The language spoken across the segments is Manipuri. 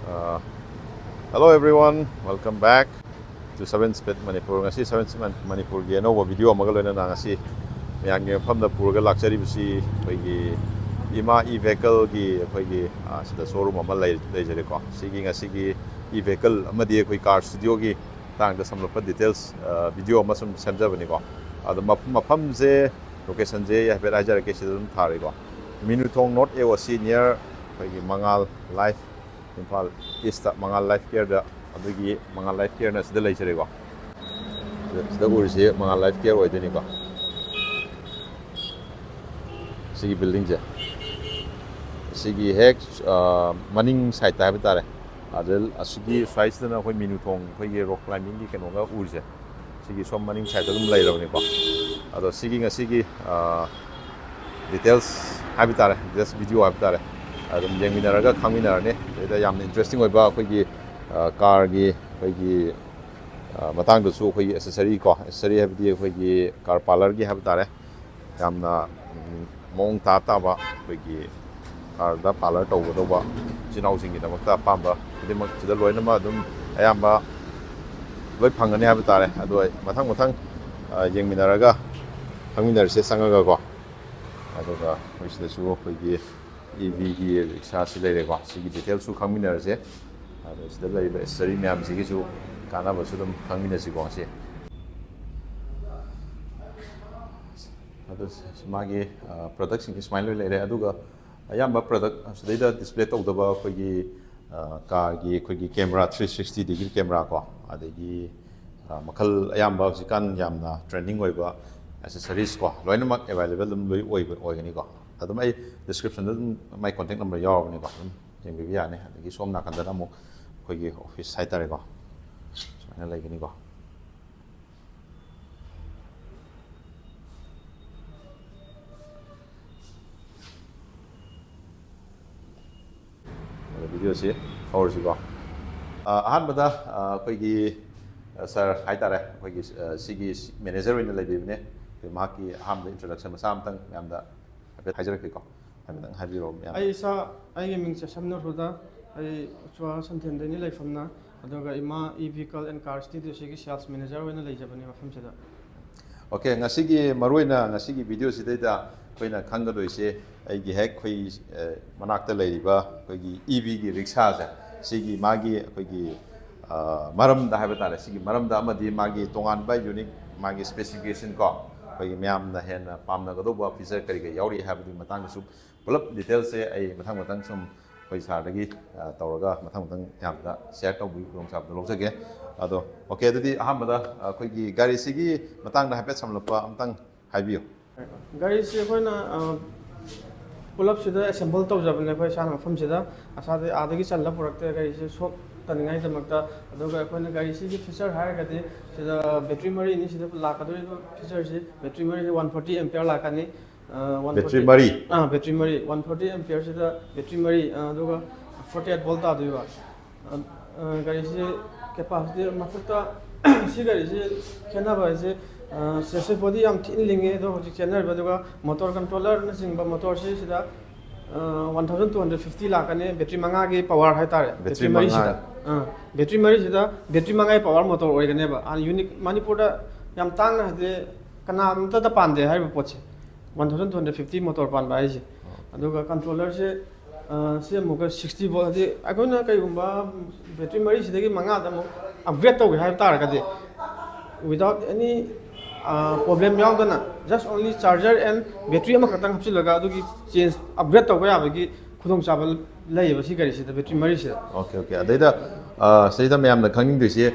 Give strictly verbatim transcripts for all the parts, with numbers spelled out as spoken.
Uh, hello everyone, welcome back to Seven Speed Manipur. ꯉꯁꯤ Seven Speed Manipurꯒꯤ ꯑꯅꯧꯕ ꯚꯤꯗꯤꯑꯣ ꯑꯃꯒ ꯂꯣꯏꯅꯅ ꯉꯁꯤ ꯃꯌꯥꯝꯒꯤ ꯃꯐꯝꯗ ꯄꯨꯔꯒ ꯂꯥꯛꯆꯔꯤꯕꯁꯤ ꯑꯩꯈꯣꯏꯒꯤ ꯏꯃꯥ ꯏ ꯚꯦꯍꯤꯀꯜꯒꯤ ꯑꯩꯈꯣꯏꯒꯤ ꯑ, ꯁꯤꯗ ꯁꯣꯔꯨꯝ ꯑꯃ ꯂꯩ ꯂꯩꯖꯔꯦꯀꯣ꯫ ꯁꯤꯒꯤ ꯉꯁꯤꯒꯤ ꯏ ꯚꯦꯍꯤꯀꯜ ꯑꯃꯗꯤ ꯑꯩꯈꯣꯏ ꯀꯥꯔ ꯁ꯭ꯇꯨꯗꯤꯑꯣꯒꯤ ꯃꯇꯥꯡꯗ ꯁꯝꯂꯞꯄ ꯗꯤꯇꯦꯜꯁ ꯚꯤꯗꯤꯑꯣ ꯑꯃ ꯁꯨꯝ ꯁꯦꯝꯖꯕꯅꯤꯀꯣ꯫ ꯑꯗꯣ ꯃꯐꯝꯁꯦ, ꯂꯣꯀꯦꯁꯟꯁꯦ ꯑꯩ ꯍꯥꯏꯐꯦꯠ ꯍꯥꯏꯖꯔꯛꯀꯦ, ꯁꯤꯗ ꯑꯗꯨꯝ ꯊꯥꯔꯦꯀꯣ꯫ ꯃꯤꯅꯨꯊꯣꯡ ꯅꯣꯔꯠ ꯑꯦ ꯑꯣ ꯁꯤ ꯅꯤꯌꯔ ꯑꯩꯈꯣꯏꯒꯤ ꯃꯉꯥꯜ ꯂꯥꯏꯐ ꯏꯝꯐꯥꯜ ꯏꯁꯇ ꯃꯉꯥꯜ ꯂꯥꯏꯐ ꯀꯤꯌꯔꯗ, ꯑꯗꯨꯒꯤ ꯃꯉꯥꯜ ꯂꯥꯏꯐ ꯀꯤꯌꯔꯅ ꯁꯤꯗ ꯂꯩꯖꯔꯦꯀꯣ꯫ ꯁꯤꯗ ꯎꯔꯤꯁꯤ ꯃꯉꯥꯜ ꯂꯥꯏꯐ ꯀꯤꯌꯔ ꯑꯣꯏꯗꯣꯏꯅꯤꯀꯣ꯫ ꯁꯤꯒꯤ ꯕꯤꯜꯗꯤꯡꯁꯦ, ꯁꯤꯒꯤ ꯍꯦꯛ ꯑ, ꯃꯅꯤꯡ ꯁꯥꯏꯠꯇ ꯍꯥꯏꯕ ꯇꯥꯔꯦ꯫ ꯑꯗ ꯑꯁꯤꯒꯤ ꯁ꯭ꯋꯥꯏꯁꯤꯗꯅ ꯑꯩꯈꯣꯏ ꯃꯤꯅꯨꯊꯣꯡ, ꯑꯩꯈꯣꯏꯒꯤ ꯔꯣꯛ ꯀ꯭ꯂꯥꯏꯝꯕꯤꯡꯒꯤ ꯀꯩꯅꯣꯒ ꯎꯔꯤꯁꯦ꯫ ꯁꯤꯒꯤ ꯁꯣꯝ ꯃꯅꯤꯡ ꯁꯥꯏꯠꯇ ꯑꯗꯨꯝ ꯂꯩꯔꯕꯅꯤꯀꯣ꯫ ꯑꯗꯣ ꯁꯤꯒꯤ ꯉꯁꯤꯒꯤ ꯗꯤꯇꯦꯜꯁ ꯍꯥꯏꯕ ꯇꯥꯔꯦ, ꯗꯤꯇꯦꯜꯁ ꯚꯤꯗꯤꯑꯣ ꯍꯥꯏꯕ ꯇꯥꯔꯦ, ꯑꯗꯨꯝ ꯌꯦꯡꯃꯤꯟꯅꯔꯒ ꯈꯪꯃꯤꯟꯅꯔꯅꯤ꯫ ꯑꯗꯩꯗ ꯌꯥꯝꯅ ꯏꯟꯇꯔꯦꯁꯇꯤꯡ ꯑꯣꯏꯕ ꯑꯩꯈꯣꯏꯒꯤ ꯀꯥꯔꯒꯤ ꯑꯩꯈꯣꯏꯒꯤ ꯃꯇꯥꯡꯗꯁꯨ ꯑꯩꯈꯣꯏꯒꯤ ꯑꯦꯁꯦꯁꯔꯤ ꯀꯣ, ꯑꯦꯁꯦꯁꯔꯤ ꯍꯥꯏꯕꯗꯤ ꯑꯩꯈꯣꯏꯒꯤ ꯀꯥꯔ ꯄꯥꯔꯂꯔꯒꯤ ꯍꯥꯏꯕ ꯇꯥꯔꯦ꯫ ꯌꯥꯝꯅ ꯃꯑꯣꯡ ꯇꯥ ꯇꯥꯕ ꯑꯩꯈꯣꯏꯒꯤ ꯀꯥꯔꯗ ꯄꯥꯔꯂꯔ ꯇꯧꯒꯗꯧꯕ ꯏꯆꯤꯟ ꯏꯅꯥꯎꯁꯤꯡꯒꯤꯗꯃꯛꯇ ꯑꯄꯥꯝꯕ ꯈꯨꯗꯤꯡꯃꯛ ꯁꯤꯗ ꯂꯣꯏꯅꯃꯛ ꯑꯗꯨꯝ ꯑꯌꯥꯝꯕ ꯂꯣꯏ ꯐꯪꯒꯅꯤ ꯍꯥꯏꯕ ꯇꯥꯔꯦ꯫ ꯑꯗꯣ ꯑꯩ ꯃꯊꯪ ꯃꯊꯪ ꯌꯦꯡꯃꯤꯟꯅꯔꯒ ꯈꯪꯃꯤꯟꯅꯔꯁꯦ ꯆꯪꯉꯒꯀꯣ꯫ ꯑꯗꯨꯒ ꯑꯩꯈꯣꯏ ꯁꯤꯗꯁꯨ ꯑꯩꯈꯣꯏꯒꯤ ꯏ ꯚꯤꯒꯤ ꯔꯤꯛꯁꯥꯁꯤ ꯂꯩꯔꯦꯀꯣ꯫ ꯁꯤꯒꯤ ꯗꯤꯇꯦꯜꯁꯁꯨ ꯈꯪꯃꯤꯟꯅꯔꯁꯦ꯫ ꯑꯗꯣ ꯁꯤꯗ ꯂꯩꯔꯤꯕ ꯑꯦꯁꯦꯁꯔꯤ ꯃꯌꯥꯝꯁꯤꯒꯤꯁꯨ ꯀꯥꯟꯅꯕꯁꯨ ꯑꯗꯨꯝ ꯈꯪꯃꯤꯟꯅꯁꯤꯀꯣ ꯉꯁꯤ꯫ ꯑꯗꯣ ꯃꯥꯒꯤ ꯄ꯭ꯔꯗꯛꯁꯤꯡꯁꯦ ꯁꯨꯃꯥꯏꯅ ꯂꯣꯏ ꯂꯩꯔꯦ꯫ ꯑꯗꯨꯒ ꯑꯌꯥꯝꯕ ꯄ꯭ꯔꯗꯛ ꯁꯤꯗꯩꯗ ꯗꯤꯁꯄ꯭ꯂꯦ ꯇꯧꯗꯕ ꯑꯩꯈꯣꯏꯒꯤ ꯀꯥꯔꯒꯤ ꯑꯩꯈꯣꯏꯒꯤ camera, three sixty degree camera ꯀꯣ, ꯑꯗꯒꯤ ꯃꯈꯜ ꯑꯌꯥꯝꯕ ꯍꯧꯖꯤꯛꯀꯥꯟ ꯌꯥꯝꯅ ꯇ꯭ꯔꯦꯟꯗꯤꯡ ꯑꯣꯏꯕ ꯑꯦꯁꯦꯁꯔꯤꯁ ꯀꯣ, ꯂꯣꯏꯅꯃꯛ ꯑꯦꯕꯥꯏꯂꯦꯕꯜ ꯑꯗꯨꯝ ꯂꯣꯏ ꯑꯣꯏꯕ ꯑꯣꯏꯒꯅꯤꯀꯣ꯫ ꯑꯗꯨꯝ ꯑꯩ ꯗꯤꯁꯀ꯭ꯔꯤꯞꯁꯟꯗ ꯑꯗꯨꯝ ꯃꯥꯏ ꯀꯣꯟꯇꯦꯛ ꯅꯝꯕꯔ ꯌꯥꯎꯔꯕꯅꯤꯀꯣ, ꯑꯗꯨꯝ ꯌꯦꯡꯕꯤꯕ ꯌꯥꯅꯤ꯫ ꯑꯗꯒꯤ ꯁꯣꯝ ꯅꯥꯀꯟꯗꯅ ꯑꯃꯨꯛ ꯑꯩꯈꯣꯏꯒꯤ ꯑꯣꯐꯤꯁ ꯍꯥꯏꯇꯥꯔꯦꯀꯣ, ꯁꯨꯃꯥꯏꯅ ꯂꯩꯒꯅꯤꯀꯣ꯫ ꯑꯗꯣ ꯚꯤꯗꯤꯑꯣꯁꯤ ꯍꯧꯔꯁꯤꯀꯣ꯫ ꯑ, ꯑꯍꯥꯟꯕꯗ, ꯑ, ꯑꯩꯈꯣꯏꯒꯤ, ꯑ, ꯁꯥꯔ ꯍꯥꯏꯇꯥꯔꯦ, ꯑꯩꯈꯣꯏꯒꯤ, ꯑ, ꯁꯤꯒꯤ ꯃꯦꯅꯦꯖꯔ ꯑꯣꯏꯅ ꯂꯩꯕꯤꯕꯅꯦ꯫ ꯑꯩꯈꯣꯏ ꯃꯍꯥꯛꯀꯤ ꯑꯍꯥꯟꯕ ꯏꯟꯇ꯭ꯔꯣꯗꯛꯁꯟ ꯃꯆꯥ ꯑꯃꯇꯪ ꯃꯌꯥꯝꯗ ꯍꯥꯏꯐꯦꯠ ꯍꯥꯏꯖꯔꯛꯀꯦꯀꯣ꯫ ꯍꯥꯏꯐꯦꯠꯇꯪ ꯍꯥꯏꯕꯤꯔꯛꯑꯣ ꯃꯌꯥꯝ꯫ ꯑꯩ ꯏꯁꯥ, ꯑꯩꯒꯤ ꯃꯤꯡ ꯆꯦꯁꯝꯅ ꯔꯨꯗ, ꯑꯩ ꯎꯆ꯭ꯋꯥ ꯁꯟꯊꯦꯟꯗꯩꯅꯤ ꯂꯩꯐꯝꯅ, ꯑꯗꯨꯒ ꯏꯃꯥ E Vehicle and Car Studio ꯁꯤꯒꯤ sales manager ꯑꯣꯏꯅ ꯂꯩꯖꯕꯅꯦ ꯃꯐꯝꯁꯤꯗ꯫ ꯑꯣꯀꯦ, ꯉꯁꯤꯒꯤ ꯃꯔꯨꯑꯣꯏꯅ ꯉꯁꯤꯒꯤ ꯚꯤꯗꯤꯑꯣ ꯁꯤꯗꯩꯗ ꯑꯩꯈꯣꯏꯅ ꯈꯪꯒꯗꯣꯏꯁꯦ, ꯑꯩꯒꯤ ꯍꯦꯛ ꯑꯩꯈꯣꯏ ꯑ, ꯃꯅꯥꯛꯇ ꯂꯩꯔꯤꯕ ꯑꯩꯈꯣꯏꯒꯤ E V ꯒꯤ ꯔꯤꯛꯁꯥꯁꯦ, ꯁꯤꯒꯤ ꯃꯥꯒꯤ ꯑꯩꯈꯣꯏꯒꯤ ꯑ, ꯃꯔꯝꯗ ꯍꯥꯏꯕ ꯇꯥꯔꯦ, ꯁꯤꯒꯤ ꯃꯔꯝꯗ ꯑꯃꯗꯤ ꯃꯥꯒꯤ ꯇꯣꯉꯥꯟꯕ ꯌꯨꯅꯤꯛ ꯃꯥꯒꯤ specification ꯀꯣ, ꯑꯩꯈꯣꯏꯒꯤ ꯃꯌꯥꯝꯅ ꯍꯦꯟꯅ ꯄꯥꯝꯅꯒꯗꯧꯕ feature ꯀꯔꯤ ꯀꯔꯤ ꯌꯥꯎꯔꯤ ꯍꯥꯏꯕꯗꯨꯒꯤ ꯃꯇꯥꯡꯗꯁꯨ ꯄꯨꯂꯞ details ꯁꯦ ꯑꯩ ꯃꯊꯪ ꯃꯊꯪ ꯁꯨꯝ ꯑꯩꯈꯣꯏ ꯁꯥꯔꯗꯒꯤ ꯑ, ꯇꯧꯔꯒ ꯃꯊꯪ ꯃꯊꯪ ꯃꯌꯥꯝꯗ share ꯇꯧꯕꯒꯤ ꯈꯨꯗꯣꯡꯆꯥꯕꯗꯣ ꯂꯧꯖꯒꯦ꯫ ꯑꯗꯣ ꯑꯣꯀꯦ, ꯑꯗꯨꯗꯤ ꯑꯍꯥꯟꯕꯗ ꯑꯩꯈꯣꯏꯒꯤ ꯒꯥꯔꯤꯁꯤꯒꯤ ꯃꯇꯥꯡꯗ ꯍꯥꯏꯐꯦꯠ ꯁꯝꯂꯞꯄ ꯑꯝꯇꯪ ꯍꯥꯏꯕꯤꯌꯨ꯫ ꯒꯥꯔꯤꯁꯤ ꯑꯩꯈꯣꯏꯅ ꯑ, ꯄꯨꯂꯞꯁꯤꯗ assemble ꯇꯧꯖꯕꯅꯦ ꯑꯩꯈꯣꯏ ꯏꯁꯥꯅ ꯃꯐꯝꯁꯤꯗ꯫ ꯑꯁꯥꯗꯤ ꯑꯥꯗꯒꯤ ꯆꯜꯂ ꯄꯨꯔꯛꯇꯦ ꯒꯥꯔꯤꯁꯤ ꯁꯣꯛꯇꯅꯤꯡꯉꯥꯏꯗꯃꯛꯇ꯫ ꯑꯗꯨꯒ ꯑꯩꯈꯣꯏꯅ ꯒꯥꯔꯤꯁꯤꯒꯤ feature ꯍꯥꯏꯔꯒꯗꯤ ꯁꯤꯗ battery ꯃꯔꯤꯅꯤ꯫ ꯁꯤꯗ ꯂꯥꯛꯀꯗꯧꯔꯤꯕ feature ꯁꯤ battery ꯃꯔꯤꯁꯤ one forty ampere ꯂꯥꯛꯀꯅꯤ꯫ ꯑ, one forty Battery ꯃꯔꯤ? ꯑꯥ, battery ꯃꯔꯤ, one forty ampere ꯁꯤꯗ battery ꯃꯔꯤ, ꯑ, ꯑꯗꯨꯒ forty eight volt ꯇꯥꯗꯣꯏꯕ꯫ ꯑ, ꯑ, ꯒꯥꯔꯤꯁꯤ capacity ꯃꯊꯛꯇ ꯁꯤ ꯒꯥꯔꯤꯁꯤ ꯈꯦꯠꯅꯕ ꯍꯥꯏꯁꯦ, ꯑ, chassis body ꯌꯥꯝ ꯊꯤꯅ ꯂꯤꯡꯉꯦ꯫ ꯑꯗꯣ ꯍꯧꯖꯤꯛ ꯈꯦꯠꯅꯔꯤꯕ, ꯑꯗꯨꯒ motor controllerꯅꯆꯤꯡꯕ motorꯁꯤ ꯁꯤꯗ one thousand two hundred fifty ꯂꯥꯛꯀꯅꯤ, battery ꯃꯉꯥꯒꯤ power ꯍꯥꯏꯇꯥꯔꯦ꯫ Battery ꯃꯔꯤꯁꯤꯗ ꯃꯉꯥ꯫ ꯑꯥ, battery ꯃꯔꯤꯁꯤꯗ battery ꯃꯉꯥꯒꯤ power motor ꯑꯣꯏꯒꯅꯦꯕ꯫ ꯑꯥ, unique ꯃꯅꯤꯄꯨꯔꯗ ꯌꯥꯝ ꯇꯥꯡꯅ ꯍꯥꯏꯗꯤ ꯀꯅꯥꯝꯇꯗ ꯄꯥꯟꯗꯦ ꯍꯥꯏꯔꯤꯕ ꯄꯣꯠꯁꯦ, one thousand two hundred fifty motor ꯄꯥꯟꯕ ꯍꯥꯏꯁꯦ꯫ ꯑꯗꯨꯒ controllerꯁꯦ ꯑ, ꯁꯤ ꯑꯃꯨꯛꯀ sixty volt, ꯍꯥꯏꯗꯤ ꯑꯩꯈꯣꯏꯅ ꯀꯩꯒꯨꯝꯕ battery ꯃꯔꯤꯁꯤꯗꯒꯤ ꯃꯉꯥꯗ ꯑꯃꯨꯛ upgrade ꯇꯧꯒꯦ ꯍꯥꯏꯕ ꯇꯥꯔꯒꯗꯤ, without any problem ꯌꯥꯎꯗꯅ, just only charger and battery ꯑꯃꯈꯛꯇꯪ ꯍꯥꯞꯆꯤꯜꯂꯒ ꯑꯗꯨꯒꯤ change, upgrade ꯇꯧꯕ ꯌꯥꯕꯒꯤ ꯈꯨꯗꯣꯡꯆꯥꯕ ꯂꯩꯌꯦꯕ ꯁꯤ ꯒꯥꯔꯤꯁꯤꯗ, battery ꯃꯔꯤꯁꯤꯗ꯫ Okay, okay. ꯑꯗꯩꯗ ꯑ, ꯁꯤꯗ ꯃꯌꯥꯝꯅ ꯈꯪꯅꯤꯡꯗꯣꯏꯁꯦ,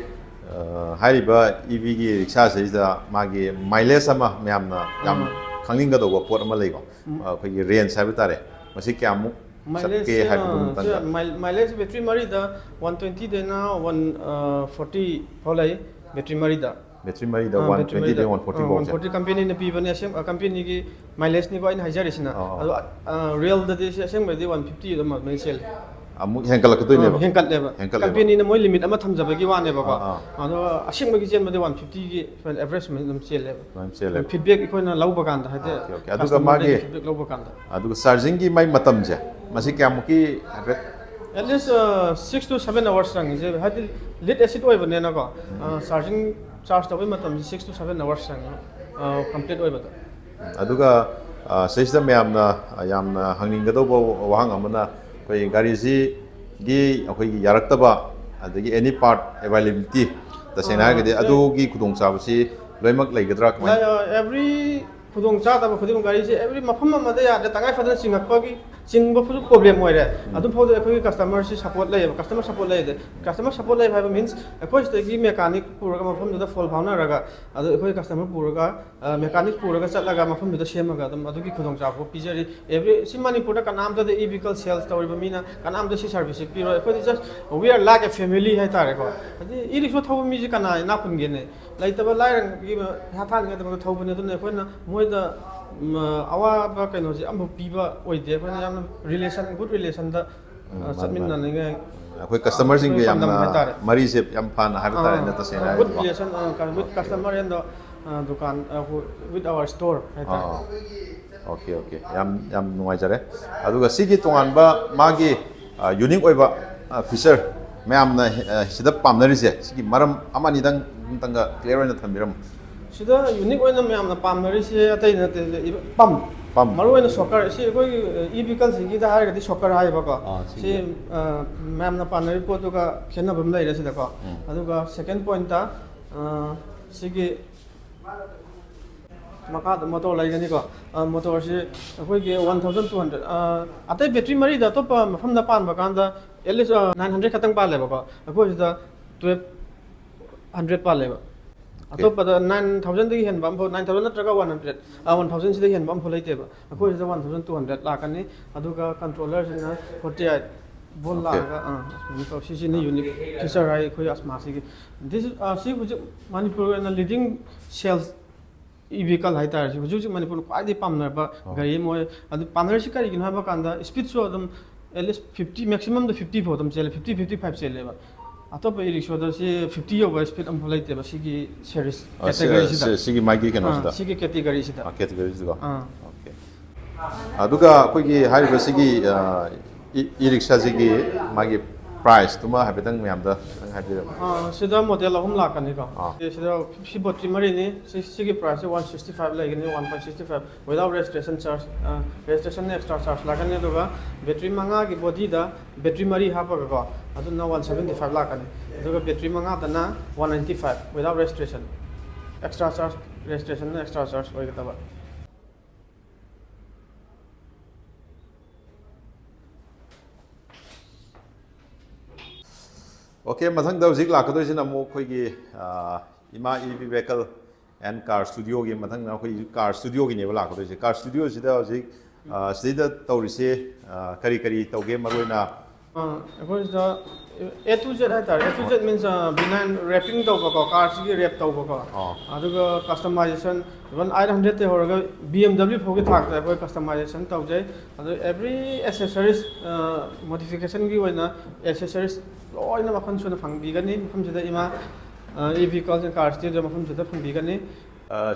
ꯑ, ꯍꯥꯏꯔꯤꯕ E V ꯒꯤ ꯔꯤꯛꯁꯥꯁꯤꯗꯩꯁꯤꯗ ꯃꯥꯒꯤ mileage ꯑꯃ ꯃꯌꯥꯝꯅ ꯌꯥꯝ ꯎꯝ꯫ ꯈꯪꯅꯤꯡꯒꯗꯧꯕ ꯄꯣꯠ ꯑꯃ ꯂꯩꯀꯣ꯫ ꯑ, ꯑꯩꯈꯣꯏꯒꯤ range ꯍꯥꯏꯕ ꯇꯥꯔꯦ, ꯃꯁꯤ ꯀꯌꯥꯃꯨꯛ ꯆꯠꯀꯦ ꯍꯥꯏꯕꯗꯨꯒꯤ ꯃꯇꯥꯡꯗ꯫ Mileage battery ꯃꯔꯤꯗ one twenty ꯗꯩꯅ one forty ꯐꯥꯎ ꯂꯩ, battery ꯃꯔꯤꯗ꯫ Battery ꯃꯔꯤꯗ ꯑꯥ, one battery twenty ꯗꯩ ꯃꯔꯤꯗ꯫ one forty ꯑꯥ, ꯐꯥꯎꯁꯦ꯫ One forty companyꯅ ꯄꯤꯕꯅꯦ, ꯑꯁꯦꯡ-, ꯑ, companyꯒꯤ mileageꯅꯤꯀꯣ ꯑꯩꯅ ꯍꯥꯏꯖꯔꯤꯁꯤꯅ꯫ ꯑꯥ, ꯑꯥ꯫ ꯑꯗꯣ, ꯑ, realꯗꯗꯤ ꯁꯤ ꯑꯁꯦꯡꯕꯗꯤ one fifty ꯑꯗꯨꯝ ꯑꯗꯨꯃꯥꯏꯅ ꯆꯦꯜꯂꯤ꯫ ꯑꯃꯨꯛ ꯍꯦꯟꯒꯠꯂꯛꯀꯗꯣꯏꯅꯦꯕ꯫ ꯑꯥ, ꯍꯦꯟꯒꯠꯂꯦꯕ꯫ ꯍꯦꯟꯒꯠꯂꯦꯕ꯫ Companyꯅ ꯃꯣꯏ limit ꯑꯃ ꯊꯝꯖꯕꯒꯤ ꯋꯥꯅꯦꯕꯀꯣ꯫ ꯑꯥ, ꯑꯥ꯫ ꯑꯗꯣ ꯑꯁꯦꯡꯕꯒꯤ ꯆꯦꯟꯕꯗꯤ one fiftyꯒꯤ average ꯁꯨꯃꯥꯏꯅ ꯑꯗꯨꯝ ꯆꯦꯜꯂꯦꯕ꯫ ꯑꯗꯨꯃꯥꯏꯅ ꯆꯦꯜꯂꯦꯕ꯫ Feedback ꯑꯩꯈꯣꯏꯅ ꯂꯧꯕ ꯀꯥꯟꯗ ꯍꯥꯏꯗꯤ, ꯑꯣꯀꯦ, ꯑꯣꯀꯦ꯫ ꯑꯗꯨꯒ customerꯗꯒꯤ ꯃꯥꯒꯤ feedback ꯂꯧꯕ ꯀꯥꯟꯗ꯫ ꯑꯗꯨꯒ chargingꯒꯤ ꯃꯥꯏ ꯃꯇꯝꯁꯦ, ꯃꯁꯤ ꯀꯌꯥꯃꯨꯛꯀꯤ ꯍꯥꯏꯐꯦꯠ At least six to seven hours ꯆꯪꯉꯤꯁꯦ, ꯍꯥꯏꯗꯤ lead acid ꯑꯣꯏꯕꯅꯤꯅꯀꯣ, ꯆꯥꯔꯖꯤꯡ, ꯆꯥꯔꯖ ꯇꯧꯕꯩ ꯃꯇꯝꯁꯦ six to seven hours ꯆꯪꯉꯤ ꯀꯝꯄ꯭ꯂꯤꯠ ꯑꯣꯏꯕꯗ꯫ ꯑꯗꯨꯒ ꯁꯤꯗꯩꯁꯤꯗ ꯃꯌꯥꯝꯅ ꯌꯥꯝꯅ ꯍꯪꯅꯤꯡꯒꯗꯧꯕ ꯋꯥꯍꯪ ꯑꯃꯅ, ꯑꯩꯈꯣꯏ ꯒꯥꯔꯤꯁꯤꯒꯤ ꯑꯩꯈꯣꯏꯒꯤ ꯌꯥꯔꯛꯇꯕ, ꯑꯗꯒꯤ any part availability, ꯇꯁꯦꯡꯅ ꯍꯥꯏꯔꯒꯗꯤ ꯑꯗꯨꯒꯤ ꯈꯨꯗꯣꯡꯆꯥꯕꯁꯤ ꯂꯣꯏꯅꯃꯛ ꯂꯩꯒꯗ꯭ꯔꯥ, ꯀꯃꯥꯏꯅ? ꯑꯦꯕ꯭ꯔꯤ ꯈꯨꯗꯣꯡ ꯆꯥꯗꯕ ꯈꯨꯗꯤꯡꯃꯛ, ꯒꯥꯔꯤꯁꯦ ꯑꯦꯕ꯭ꯔꯤ ꯃꯐꯝ ꯑꯃꯗ ꯌꯥꯗ꯭ꯔꯦ, ꯇꯉꯥꯏ ꯐꯗꯅ ꯆꯤꯡꯉꯛꯄꯒꯤ ꯆꯤꯡꯕ ꯐꯥꯎꯁꯨ ꯄ꯭ꯔꯣꯕ꯭ꯂꯦꯝ ꯑꯣꯏꯔꯦ꯫ ꯑꯗꯨ ꯐꯥꯎꯗ ꯑꯩꯈꯣꯏꯒꯤ ꯀꯁꯇꯃꯔꯁꯤ ꯁꯞꯄꯣꯔꯠ ꯂꯩꯌꯦꯕ꯫ ꯀꯁꯇꯃꯔ ꯁꯞꯄꯣꯔꯠ ꯂꯩꯌꯦ꯫ ꯀꯁꯇꯃꯔ ꯁꯞꯄꯣꯔꯠ ꯂꯩꯕ ꯍꯥꯏꯕ ꯃꯤꯟꯁ, ꯑꯩꯈꯣꯏ ꯁꯤꯗꯒꯤ ꯃꯦꯀꯥꯅꯤꯛ ꯄꯨꯔꯒ ꯃꯐꯝꯗꯨꯗ ꯐꯣꯜ ꯐꯥꯎꯅꯔꯒ, ꯑꯗꯣ ꯑꯩꯈꯣꯏ ꯀꯁꯇꯃꯔ ꯄꯨꯔꯒ, ꯃꯦꯀꯥꯅꯤꯛ ꯄꯨꯔꯒ ꯆꯠꯂꯒ ꯃꯐꯝꯗꯨꯗ ꯁꯦꯝꯃꯒ ꯑꯗꯨꯝ ꯑꯗꯨꯒꯤ ꯈꯨꯗꯣꯡꯆꯥꯕ ꯄꯤꯖꯔꯤ꯫ ꯑꯦꯕ꯭ꯔꯤ ꯁꯤ ꯃꯅꯤꯄꯨꯔꯗ ꯀꯅꯥꯝꯇꯗ ꯏ ꯚꯤꯀꯜ ꯁꯦꯜꯁ ꯇꯧꯔꯤꯕ ꯃꯤꯅ ꯀꯅꯥꯝꯇ ꯁꯤ ꯁꯥꯔꯚꯤꯁꯁꯤ ꯄꯤꯔꯣꯏ꯫ ꯑꯩꯈꯣꯏꯗꯤ just we are like a family ꯍꯥꯏꯇꯥꯔꯦꯀꯣ꯫ ꯍꯥꯏꯗꯤ ꯏ ꯔꯤꯛꯁꯣ ꯊꯧꯕ ꯃꯤꯁꯦ ꯀꯅꯥ ꯏꯅꯥꯛ ꯈꯨꯟꯒꯦꯅꯦ? ꯂꯩꯇꯕ ꯂꯥꯏꯔꯒꯤ ꯄꯩꯁꯥ ꯊꯥꯅꯤꯡꯉꯥꯏꯗꯃꯛꯇ ꯊꯧꯕꯅꯦ꯫ ꯑꯗꯨꯅ ꯑꯩꯈꯣꯏꯅ ꯃꯣꯏꯗ, ꯎꯝ, ꯑꯋꯥꯕ ꯀꯩꯅꯣꯁꯦ ꯑꯃꯐꯥꯎ ꯄꯤꯕ ꯑꯣꯏꯗꯦ꯫ ꯑꯩꯈꯣꯏꯅ ꯌꯥꯝꯅ ꯔꯤꯂꯦꯁꯟ, ꯒꯨꯗ ꯔꯤꯂꯦꯁꯟꯗ, ꯎꯝ, ꯑ, ꯃꯥꯅꯤ, ꯆꯠꯃꯤꯟꯅꯅꯤꯡꯉꯥꯏ꯫ ꯑꯩꯈꯣꯏ ꯀꯁꯇꯃꯔꯁꯤꯡꯒ ꯑꯩꯈꯣꯏ ꯌꯥꯝꯅ ꯄꯥꯟꯗꯝ ꯍꯥꯏꯇꯥꯔꯦ꯫ ꯃꯔꯤꯁꯦ ꯌꯥꯝ ꯐꯅ ꯍꯥꯏꯕ ꯇꯥꯔꯦꯅꯦ, ꯇꯁꯦꯡꯅ ꯒꯨꯗ ꯍꯥꯏꯔꯗꯤꯀꯣ꯫ ꯔꯤꯂꯦꯁꯟ, ꯒꯨꯗ ꯀꯁꯇꯃꯔ ꯑꯦꯟ ꯗꯨꯀꯥꯟ, with our store ꯍꯥꯏꯇꯥꯔꯦ꯫ ꯑꯥ, ꯑꯣꯀꯦ, ꯑꯣꯀꯦ, ꯌꯥꯝ, ꯌꯥꯝ ꯅꯨꯡꯉꯥꯏꯖꯔꯦ꯫ ꯑꯗꯨꯒ ꯁꯤꯒꯤ ꯇꯣꯉꯥꯟꯕ ꯃꯥꯒꯤ ꯌꯨꯅꯤꯛ ꯑꯣꯏꯕ ꯐꯤꯆꯔ ꯃꯌꯥꯝꯅ ꯑ, ꯁꯤꯗ ꯄꯥꯝꯅꯔꯤꯁꯦ, ꯁꯤꯒꯤ ꯃꯔꯝ ꯑꯃ ꯑꯅꯤꯗꯪ ꯑꯝꯇꯪꯒ ꯀ꯭ꯂꯤꯌꯥꯔ ꯑꯣꯏꯅ ꯊꯝꯕꯤꯔꯝꯃꯨ꯫ ꯁꯤꯗ ꯌꯨꯅꯤꯛ ꯑꯣꯏꯅ ꯃꯌꯥꯝꯅ ꯄꯥꯝꯅꯔꯤꯁꯦ ꯑꯇꯩ ꯅꯠꯇꯦ, ꯄꯝ꯫ ꯄꯝ꯫ ꯃꯔꯨ ꯑꯣꯏꯅ ꯁꯣꯀꯔ꯫ ꯁꯤ ꯑꯩꯈꯣꯏꯒꯤ ꯏ ꯚꯤꯀꯜꯁꯤꯡꯒꯤꯗ ꯍꯥꯏꯔꯒꯗꯤ ꯁꯣꯀꯔ ꯍꯥꯏꯌꯦꯕꯀꯣ꯫ ꯑꯥ, ꯁꯤꯒꯤ꯫ ꯁꯤ, ꯑ, ꯃꯌꯥꯝꯅ ꯄꯥꯝꯅꯔꯤꯕ ꯄꯣꯠꯇꯨꯒ ꯈꯦꯠꯅꯕ ꯑꯃ ꯂꯩꯔꯦ ꯁꯤꯗꯀꯣ꯫ ꯎꯝ꯫ ꯑꯗꯨꯒ ꯁꯦꯀꯦꯟ ꯄꯣꯏꯟꯠꯇ, ꯑ, ꯁꯤꯒꯤ ꯃꯈꯥꯗ ꯃꯣꯇꯣꯔ ꯂꯩꯒꯅꯤꯀꯣ꯫ ꯑ, ꯃꯣꯇꯣꯔꯁꯤ ꯑꯩꯈꯣꯏꯒꯤ one thousand two hundred, ꯑ, ꯑꯇꯩ ꯕꯦꯇ꯭ꯔꯤ ꯃꯔꯤꯗ ꯑꯇꯣꯞꯄ ꯃꯐꯝꯗ ꯄꯥꯟꯕ ꯀꯥꯟꯗ at least, ꯑ, nine hundred ꯈꯛꯇꯪ ꯄꯥꯜꯂꯦꯕꯀꯣ꯫ ꯑꯩꯈꯣꯏꯁꯤꯗ twelve hundred ꯄꯥꯜꯂꯦꯕ꯫ ꯑꯇꯣꯞꯄꯗ nine thousandꯗꯒꯤ ꯍꯦꯟꯕ ꯑꯃꯐꯥꯎ, nine thousand ꯅꯠꯇ꯭ꯔꯒ one hundred, ꯑ, one thousandꯁꯤꯗ ꯍꯦꯟꯕ ꯑꯃꯐꯥꯎ ꯂꯩꯇꯦꯕ꯫ ꯑꯩꯈꯣꯏꯁꯤꯗ one thousand two hundred ꯂꯥꯛꯀꯅꯤ꯫ ꯑꯗꯨꯒ ꯀꯟꯇ꯭ꯔꯣꯂꯔꯁꯤꯅ forty eight ꯚꯣꯜ Okay. ꯂꯥꯛꯑꯒ, ꯑ, ꯑꯁꯨꯃꯥꯏꯅ ꯇꯧ-, ꯁꯤꯁꯤꯅ ꯌꯨꯅꯤꯛ ꯐꯤꯆꯔ ꯍꯥꯏ ꯑꯩꯈꯣꯏ ꯑꯁꯃꯥꯁꯤꯒꯤ꯫ This is, ꯑ, ꯁꯤ ꯍꯧꯖꯤꯛ ꯃꯅꯤꯄꯨꯔꯒꯤ ꯑꯣꯏꯅ ꯂꯤꯗꯤꯡ ꯁꯦꯜꯁ ꯏ ꯚꯤꯀꯜ ꯍꯥꯏꯇꯥꯔꯦ꯫ ꯁꯤ ꯍꯧꯖꯤꯛ ꯍꯧꯖꯤꯛ ꯃꯅꯤꯄꯨꯔꯅ ꯈ꯭ꯋꯥꯏꯗꯒꯤ ꯄꯥꯝꯅꯔꯕ ꯒꯥꯔꯤ ꯑꯃ ꯑꯣꯏ꯫ ꯑꯗꯨ ꯄꯥꯝꯅꯔꯤꯁꯤ ꯀꯔꯤꯒꯤꯅꯣ ꯍꯥꯏꯕ ꯀꯥꯟꯗ, ꯁ꯭ꯄꯤꯗꯁꯨ ꯑꯗꯨꯝ at least fifty, ꯃꯦꯛꯁꯤꯃꯝꯗ fifty ꯐꯥꯎ ꯑꯗꯨꯝ ꯆꯦꯜꯂꯦ, fifty, fifty five ꯆꯦꯜꯂꯦꯕ꯫ ꯑꯇꯣꯞꯄ ꯏ ꯔꯤꯛꯁꯣꯗ ꯁꯤ fifty ꯌꯧꯕ ꯁ꯭ꯄꯤꯗ ꯑꯃꯐꯥꯎ ꯂꯩꯇꯦꯕ ꯁꯤꯒꯤ ꯁꯦꯔꯤꯁ ꯑ, ꯁꯤ-, ꯀꯦꯇꯦꯒꯣꯔꯤꯁꯤꯗ꯫ ꯁꯤ-, ꯁꯤꯒꯤ ꯃꯥꯒꯤ ꯀꯩꯅꯣꯁꯤꯗ? ꯑꯥ, ꯁꯤꯒꯤ ꯀꯦꯇꯦꯒꯣꯔꯤꯁꯤꯗ꯫ ꯑ, ꯀꯦꯇꯦꯒꯣꯔꯤꯁꯤꯗꯀꯣ? ꯑꯥ꯫ ꯑꯣꯀꯦ꯫ ꯑꯗꯨꯒ ꯑꯩꯈꯣꯏꯒꯤ ꯍꯥꯏꯔꯤꯕ ꯁꯤꯒꯤ, ꯑ, ꯏ ꯔꯤꯛꯁꯥꯁꯤꯒꯤ ꯃꯥꯒꯤ ꯄ꯭ꯔꯥꯏꯁꯇꯨꯃ ꯍꯥꯏꯐꯦꯠꯇꯪ ꯃꯌꯥꯝꯗ ꯈꯤꯇꯪ ꯍꯥꯏꯕꯤꯔꯝꯃꯣ꯫ ꯑꯥ, ꯁꯤꯗ ꯃꯣꯗꯦꯜ ꯑꯍꯨꯝ ꯂꯥꯛꯀꯅꯤꯀꯣ꯫ ꯑꯥ꯫ ꯁꯤꯗ ꯁꯤ ꯕꯣꯠꯇ꯭ꯔꯤ ꯃꯔꯤꯅꯤ꯫ ꯁꯤ ꯁꯤꯒꯤ ꯄ꯭ꯔꯥꯏꯁꯁꯦ ꯋꯥꯟ ꯁꯤꯛꯁꯇꯤ ꯐꯥꯏꯚ ꯂꯩꯒꯅꯤ, one point sixty five. Without registration charge, registration extra charge ꯂꯥꯛꯀꯅꯤ꯫ ꯑꯗꯨꯒ ꯕꯦꯇ꯭ꯔꯤ ꯃꯉꯥꯒꯤ ꯕꯣꯗꯤꯗ ꯕꯦꯇ꯭ꯔꯤ ꯃꯔꯤ ꯍꯥꯞꯄꯒꯀꯣ, ꯑꯗꯨꯅ ꯋꯥꯟ ꯁꯕꯦꯟꯇꯤ ꯐꯥꯏꯚ ꯂꯥꯛꯀꯅꯤ꯫ ꯑꯗꯨꯒ ꯕꯦꯇ꯭ꯔꯤ ꯃꯉꯥꯗꯅ one ninety five. Without registration, extra charge, registrationꯅ extra charge ꯑꯣꯏꯒꯗꯕ꯫ ꯑꯣꯀꯦ, ꯃꯊꯪꯗ ꯍꯧꯖꯤꯛ ꯂꯥꯛꯀꯗꯣꯏꯁꯤꯅ ꯑꯃꯨꯛ ꯑꯩꯈꯣꯏꯒꯤ Ima E V vehicle and car ꯁ꯭ꯇꯨꯗꯤꯑꯣꯒꯤ, ꯃꯊꯪꯗ ꯑꯩꯈꯣꯏ ꯀꯥꯔ ꯁ꯭ꯇꯨꯗꯤꯑꯣꯒꯤꯅꯦꯕ ꯂꯥꯛꯀꯗꯣꯏꯁꯦ꯫ ꯀꯥꯔ ꯁ꯭ꯇꯨꯗꯤꯑꯣꯁꯤꯗ ꯍꯧꯖꯤꯛ ꯁꯤꯗꯩꯗ ꯇꯧꯔꯤꯁꯦ ꯀꯔꯤ ꯀꯔꯤ ꯇꯧꯒꯦ? ꯃꯔꯨꯑꯣꯏꯅ ꯑꯩꯈꯣꯏꯁꯤꯗ A to Z ꯍꯥꯏꯇꯥꯔꯦ꯫ A to Z means ꯕꯤꯅꯥꯏꯟ ꯔꯦꯄꯤꯡ ꯇꯧꯕꯀꯣ, ꯀꯥꯔꯁꯤꯒꯤ ꯔꯦꯞ ꯇꯧꯕꯀꯣ, ꯑꯣ꯫ ꯑꯗꯨꯒ ꯀꯁꯇꯃꯥꯏꯖꯦꯁꯟ, even ꯑꯩꯠ ꯍꯟꯗ꯭ꯔꯦꯗꯇꯩ ꯍꯧꯔꯒ B M W ꯐꯥꯎꯒꯤ ꯊꯥꯛꯇ ꯑꯩꯈꯣꯏ ꯀꯁꯇꯃꯥꯏꯖꯦꯁꯟ ꯇꯧꯖꯩ꯫ ꯑꯗꯨ every accessories modificationꯒꯤ ꯑꯣꯏꯅ accessories ꯂꯣꯏꯅ ꯃꯈꯜ ꯁꯨꯅ ꯐꯪꯕꯤꯒꯅꯤ ꯃꯐꯝꯁꯤꯗ꯫ Ima E V vehicle and car studio ꯃꯐꯝꯁꯤꯗ ꯐꯪꯕꯤꯒꯅꯤ꯫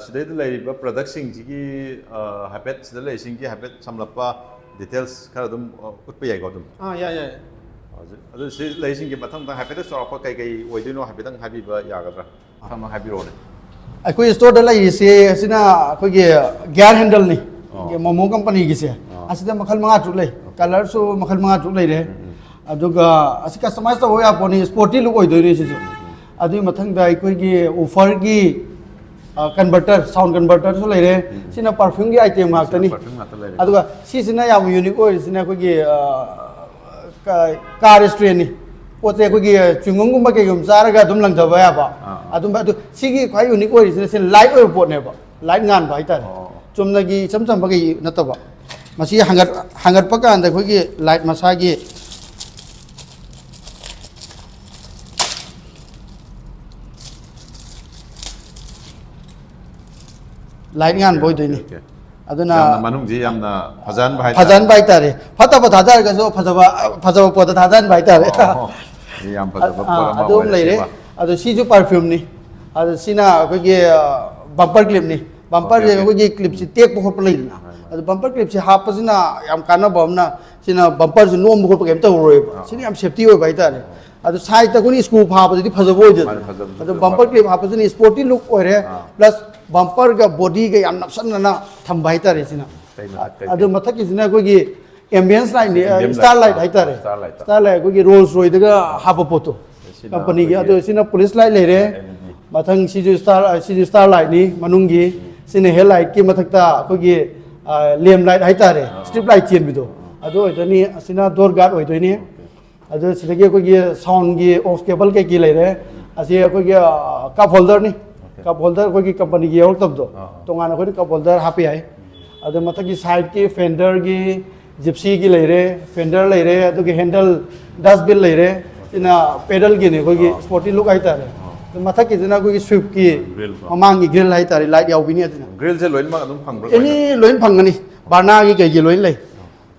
ꯁꯤꯗꯩꯗ ꯂꯩꯔꯤꯕ ꯄ꯭ꯔꯗꯛꯁꯤꯡꯁꯤꯒꯤ ꯍꯥꯏꯐꯦꯠ, ꯁꯤꯗ ꯂꯩꯔꯤꯁꯤꯡꯒꯤ ꯍꯥꯏꯐꯦꯠ ꯁꯝꯂꯞꯄ ꯗꯤꯇꯦꯜꯁ ꯈꯔ ꯑꯗꯨꯝ ꯎꯠꯄ ꯌꯥꯏꯀꯣ ꯑꯗꯨꯝ? ꯑꯥ, ꯌꯥꯏ, ꯌꯥꯏ꯫ ꯑꯗꯨ ꯁꯤ ꯂꯩꯔꯤꯁꯤꯡꯒꯤ ꯃꯊꯪ ꯃꯊꯪ ꯍꯥꯏꯐꯦꯠꯇ ꯆꯥꯎꯔꯥꯛꯄ ꯀꯩ ꯀꯩ ꯑꯣꯏꯗꯣꯏꯅꯣ ꯍꯥꯏꯐꯦꯠꯇꯪ ꯍꯥꯏꯕꯤꯕ ꯌꯥꯒꯗ꯭ꯔꯥ? ꯃꯊꯪ ꯃꯊꯪ ꯍꯥꯏꯕꯤꯔꯛꯑꯣꯅꯦ꯫ ꯑꯩꯈꯣꯏ ꯁ꯭ꯇꯣꯔꯗ ꯂꯩꯔꯤꯁꯦ ꯑꯁꯤꯅ ꯑꯩꯈꯣꯏꯒꯤ ꯒꯤꯌꯥꯔ ꯍꯦꯟꯗꯜꯅꯤ꯫ ꯑꯣ꯫ ꯃꯣꯃꯣ ꯀꯝꯄꯅꯤꯒꯤꯁꯦ꯫ ꯑꯣ꯫ ꯑꯁꯤꯗ ꯃꯈꯜ ꯃꯉꯥ ꯇꯔꯨꯛ ꯂꯩ꯫ ꯀꯂꯔꯁꯨ ꯃꯈꯜ ꯃꯉꯥ ꯇꯔꯨꯛ ꯂꯩꯔꯦ꯫ ꯑꯗꯨꯒ ꯑꯁꯤ ꯀꯁꯇꯃꯥꯏꯁ ꯇꯧꯕ ꯌꯥꯄꯣꯠꯅꯤ, ꯁ꯭ꯄꯣꯔꯇꯤ ꯂꯨꯛ ꯑꯣꯏꯗꯣꯏꯅꯦ ꯁꯤꯁꯨ꯫ ꯑꯗꯨꯒꯤ ꯃꯊꯪꯗ ꯑꯩꯈꯣꯏꯒꯤ ꯎꯐꯔꯒꯤ ꯀꯟꯚꯔꯇꯔ, ꯁꯥꯎꯟ ꯀꯟꯚꯔꯇꯔꯁꯨ ꯂꯩꯔꯦ꯫ ꯁꯤꯅ ꯄꯔꯐ꯭ꯌꯨꯝꯒꯤ ꯑꯥꯏꯇꯦꯝ ꯉꯥꯛꯇꯅꯤ꯫ ꯄꯔꯐ꯭ꯌꯨꯝ ꯉꯥꯛꯇ ꯂꯩꯔꯦ꯫ ꯑꯗꯨꯒ ꯁꯤꯁꯤꯅ ꯌꯥꯝ ꯌꯨꯅꯤꯛ ꯑꯣꯏꯔꯤꯁꯤꯅ ꯑꯩꯈꯣꯏꯒꯤ ꯀꯥꯔ ꯁ꯭ꯇ꯭ꯔꯦꯟꯅꯤ꯫ ꯄꯣꯠꯁꯦ ꯑꯩꯈꯣꯏꯒꯤ ꯆ꯭ꯋꯤꯡꯒꯝꯒꯨꯝꯕ ꯀꯩꯒꯨꯝꯕ ꯆꯥꯔꯒ ꯑꯗꯨꯝ ꯂꯪꯊꯕ ꯌꯥꯕ꯫ ꯑꯥ, ꯑꯥ꯫ ꯑꯗꯨꯝꯕ ꯑꯗꯨ ꯁꯤꯒꯤ ꯈ꯭ꯋꯥꯏ ꯌꯨꯅꯤꯛ ꯑꯣꯏꯔꯤꯁꯤꯅ ꯁꯤ ꯂꯥꯏꯠ ꯑꯣꯏꯕ ꯄꯣꯠꯅꯦꯕ꯫ ꯂꯥꯏꯠ ꯉꯥꯟꯕ ꯍꯥꯏꯇꯥꯔꯦ꯫ ꯑꯣ꯫ ꯆꯨꯝꯅꯒꯤ ꯏꯆꯝ ꯆꯝꯕ ꯀꯩ ꯅꯠꯇꯕ꯫ ꯃꯁꯤ ꯍꯥꯡꯒꯠ-, ꯍꯥꯡꯒꯠꯄ ꯀꯥꯟꯗ ꯑꯩꯈꯣꯏꯒꯤ ꯂꯥꯏꯠ ꯃꯁꯥꯒꯤ ꯂꯥꯏꯠ ꯉꯥꯟꯕ ꯑꯣꯏꯗꯣꯏꯅꯤ꯫ ꯑꯣꯀꯦ꯫ ꯑꯗꯨꯅ ꯌꯥꯝꯅ ꯃꯅꯨꯡꯁꯤ ꯌꯥꯝꯅ ꯐꯖꯍꯟꯕ ꯍꯥꯏꯇꯥꯔꯦ꯫ ꯐꯖꯍꯟꯕ ꯍꯥꯏꯇꯥꯔꯦ꯫ ꯐꯠꯇꯕ ꯊꯥꯗꯔꯒꯁꯨ ꯐꯖꯕ, ꯐꯖꯕ ꯄꯣꯠꯇ ꯊꯥꯗꯍꯟꯕ ꯍꯥꯏꯇꯥꯔꯦ꯫ ꯑꯣ, ꯁꯤ ꯌꯥꯝ ꯐꯖꯕ ꯄꯣꯠ ꯑꯥ, ꯑꯃ ꯑꯗꯨꯝ ꯑꯣꯏꯔꯦ ꯂꯩꯔꯦ꯫ ꯁꯤꯃ꯫ ꯑꯗꯣ ꯁꯤꯁꯨ ꯄꯔꯐ꯭ꯌꯨꯝꯅꯤ꯫ ꯑꯗꯣ ꯁꯤꯅ ꯑꯩꯈꯣꯏꯒꯤ ꯕꯝꯄꯔ ꯀ꯭ꯂꯤꯞꯅꯤ꯫ ꯕꯝꯄꯔꯁꯦ okay, okay. ꯑꯩꯈꯣꯏꯒꯤ ꯀ꯭ꯂꯤꯞꯁꯤ ꯇꯦꯛꯄ ꯈꯣꯠꯄ ꯂꯩꯗꯅ, ꯍꯣꯏ, ꯍꯣꯏ꯫ ꯑꯗꯣ ꯕꯝꯄꯔ ꯀ꯭ꯂꯤꯞꯁꯦ ꯍꯥꯞꯄꯁꯤꯅ ꯌꯥꯝ ꯀꯥꯟꯅꯕ ꯑꯃꯅ, ꯁꯤꯅ ꯕꯝꯄꯔꯁꯤ ꯅꯣꯝꯕ ꯈꯣꯠꯄ ꯀꯩꯝꯇ ꯇꯧꯔꯔꯣꯏꯕ꯫ ꯁꯤꯅ ꯌꯥꯝ ꯁꯦꯐꯇꯤ ꯑꯣꯏꯕ ꯍꯥꯏꯇꯥꯔꯦ꯫ ꯑꯗꯣ ꯁꯥꯏꯗꯇ ꯑꯩꯈꯣꯏꯅ ꯁ꯭ꯀ꯭ꯔꯨ ꯐꯥꯕꯗꯗꯤ ꯐꯖꯕ ꯑꯣꯏꯗꯦꯗꯅ꯫ ꯃꯥꯅꯦ, ꯐꯖꯕꯗꯨꯗꯤ ꯑꯗꯣ ꯑꯣꯏꯕ꯫ ꯕꯝꯄꯔ ꯀ꯭ꯂꯤꯞ ꯍꯥꯞꯄꯁꯤꯅ ꯁ꯭ꯄꯣꯔꯇꯤ ꯂꯨꯛ ꯑꯣꯏꯔꯦ, ꯄ꯭ꯂꯁ ꯕꯝꯄꯔꯒ ꯕꯣꯗꯤꯒ ꯌꯥꯝ ꯅꯞꯁꯟꯅꯅ ꯊꯝꯕ ꯍꯥꯏꯇꯥꯔꯦ ꯁꯤꯅ꯫ ꯀꯩ ꯃꯊꯛ, ꯀꯩ, ꯑꯗꯨ ꯀꯩ? ꯃꯊꯛꯀꯤꯁꯤꯅ ꯑꯩꯈꯣꯏꯒꯤ ꯑꯦꯝꯕꯤꯌꯟꯁ ꯂꯥꯏꯠꯅꯤ, ꯑꯦꯝꯕꯤꯌꯟ ꯁ꯭ꯇꯥꯔ ꯂꯥꯏꯠ, ꯂꯥꯏꯠ ꯍꯥꯏꯇꯥꯔꯦ꯫ ꯁ꯭ꯇꯥꯔ ꯂꯥꯏꯠꯇ꯫ ꯁ꯭ꯇꯥꯔ ꯂꯥꯏꯠ ꯑꯩꯈꯣꯏꯒꯤ ꯔꯣꯜꯁ ꯔꯣꯏꯗꯒ ꯍꯥꯞꯄ ꯄꯣꯠꯇꯣ, ꯁꯤꯅ ꯀꯝꯄꯅꯤꯒꯤ꯫ ꯑꯩꯈꯣꯏꯒꯤ ꯑꯗꯣ ꯁꯤꯅ ꯄꯨꯂꯤꯁ ꯂꯥꯏꯠ ꯂꯩꯔꯦ꯫ ꯑꯦꯜ ꯏ ꯗꯤ꯫ ꯃꯊꯪ ꯁꯤꯁꯨ ꯁ꯭ꯇꯥꯔ, ꯁꯤꯁꯨ ꯁ꯭ꯇꯥꯔ ꯂꯥꯏꯠꯅꯤ꯫ ꯃꯅꯨꯡꯒꯤ ꯁꯤꯅ ꯍꯦꯗ ꯂꯥꯏꯠꯀꯤ ꯃꯊꯛꯇ ꯑꯩꯈꯣꯏꯒꯤ ꯂꯦꯝ ꯂꯥꯏꯠ ꯍꯥꯏꯇꯥꯔꯦ, ꯁ꯭ꯇꯔꯤꯞ ꯂꯥꯏꯠ ꯆꯦꯟꯕꯤꯗꯣ, ꯑꯗꯨ ꯑꯣꯏꯗꯣꯏꯅꯤ꯫ ꯑꯁꯤꯅ ꯗꯣꯔ ꯒꯥꯔꯗ ꯑꯣꯏꯗꯣꯏꯅꯤ꯫ ꯑꯗꯨ ꯁꯤꯗꯒꯤ ꯑꯩꯈꯣꯏꯒꯤ ꯁꯥꯎꯟꯒꯤ ꯑꯣꯛꯁ ꯀꯦꯕꯜ ꯀꯩꯀꯩ ꯂꯩꯔꯦ꯫ ꯑꯁꯤ ꯑꯩꯈꯣꯏꯒꯤ ꯀꯞ ꯍꯣꯜꯗꯔꯅꯤ꯫ ꯀꯞ ꯍꯣꯜꯗꯔ ꯑꯩꯈꯣꯏꯒꯤ ꯀꯝꯄꯅꯤꯒꯤ ꯌꯥꯎꯔꯛꯇꯕꯗꯣ, ꯑꯥ, ꯑꯥ꯫ ꯇꯣꯉꯥꯟꯅ ꯑꯩꯈꯣꯏꯅ ꯀꯞ ꯍꯣꯜꯗꯔ ꯍꯥꯞꯄ ꯌꯥꯏ꯫ ꯑꯗꯨ ꯃꯊꯛꯀꯤ ꯁꯥꯏꯗꯀꯤ ꯐꯦꯟꯗꯔꯒꯤ, ꯖꯤꯞꯁꯤꯒꯤ ꯂꯩꯔꯦ, ꯐꯦꯟꯗꯔ ꯂꯩꯔꯦ, ꯑꯗꯨꯒ ꯍꯦꯟꯗꯜ, ꯗꯁꯕꯤꯟ ꯂꯩꯔꯦ꯫ ꯁꯤꯅ ꯄꯦꯗꯜꯒꯤꯅꯤ, ꯑꯩꯈꯣꯏꯒꯤ ꯁ꯭ꯄꯣꯔꯇꯤ ꯂꯨꯛ ꯍꯥꯏꯇꯥꯔꯦ꯫ ꯑꯗꯨ ꯃꯊꯛꯀꯤꯁꯤꯅ ꯑꯩꯈꯣꯏꯒꯤ ꯁ꯭ꯋꯤꯞꯀꯤ ꯒ꯭ꯔꯤꯜ ꯀꯣ꯫ ꯃꯃꯥꯡꯒꯤ ꯒ꯭ꯔꯤꯜ ꯍꯥꯏꯇꯥꯔꯦ, ꯂꯥꯏꯠ ꯌꯥꯎꯕꯤꯅꯤ꯫ ꯑꯗꯨꯅ ꯒ꯭ꯔꯤꯜꯁꯦ ꯂꯣꯏꯅꯃꯛ ꯑꯗꯨꯝ ꯐꯪꯕ꯭ꯔꯥ? ꯑꯦꯅꯤ ꯂꯣꯏ ꯐꯪꯒꯅꯤ, ꯕꯥꯔꯅꯥꯒꯤ ꯀꯩꯒꯤ ꯂꯣꯏ ꯂꯩ꯫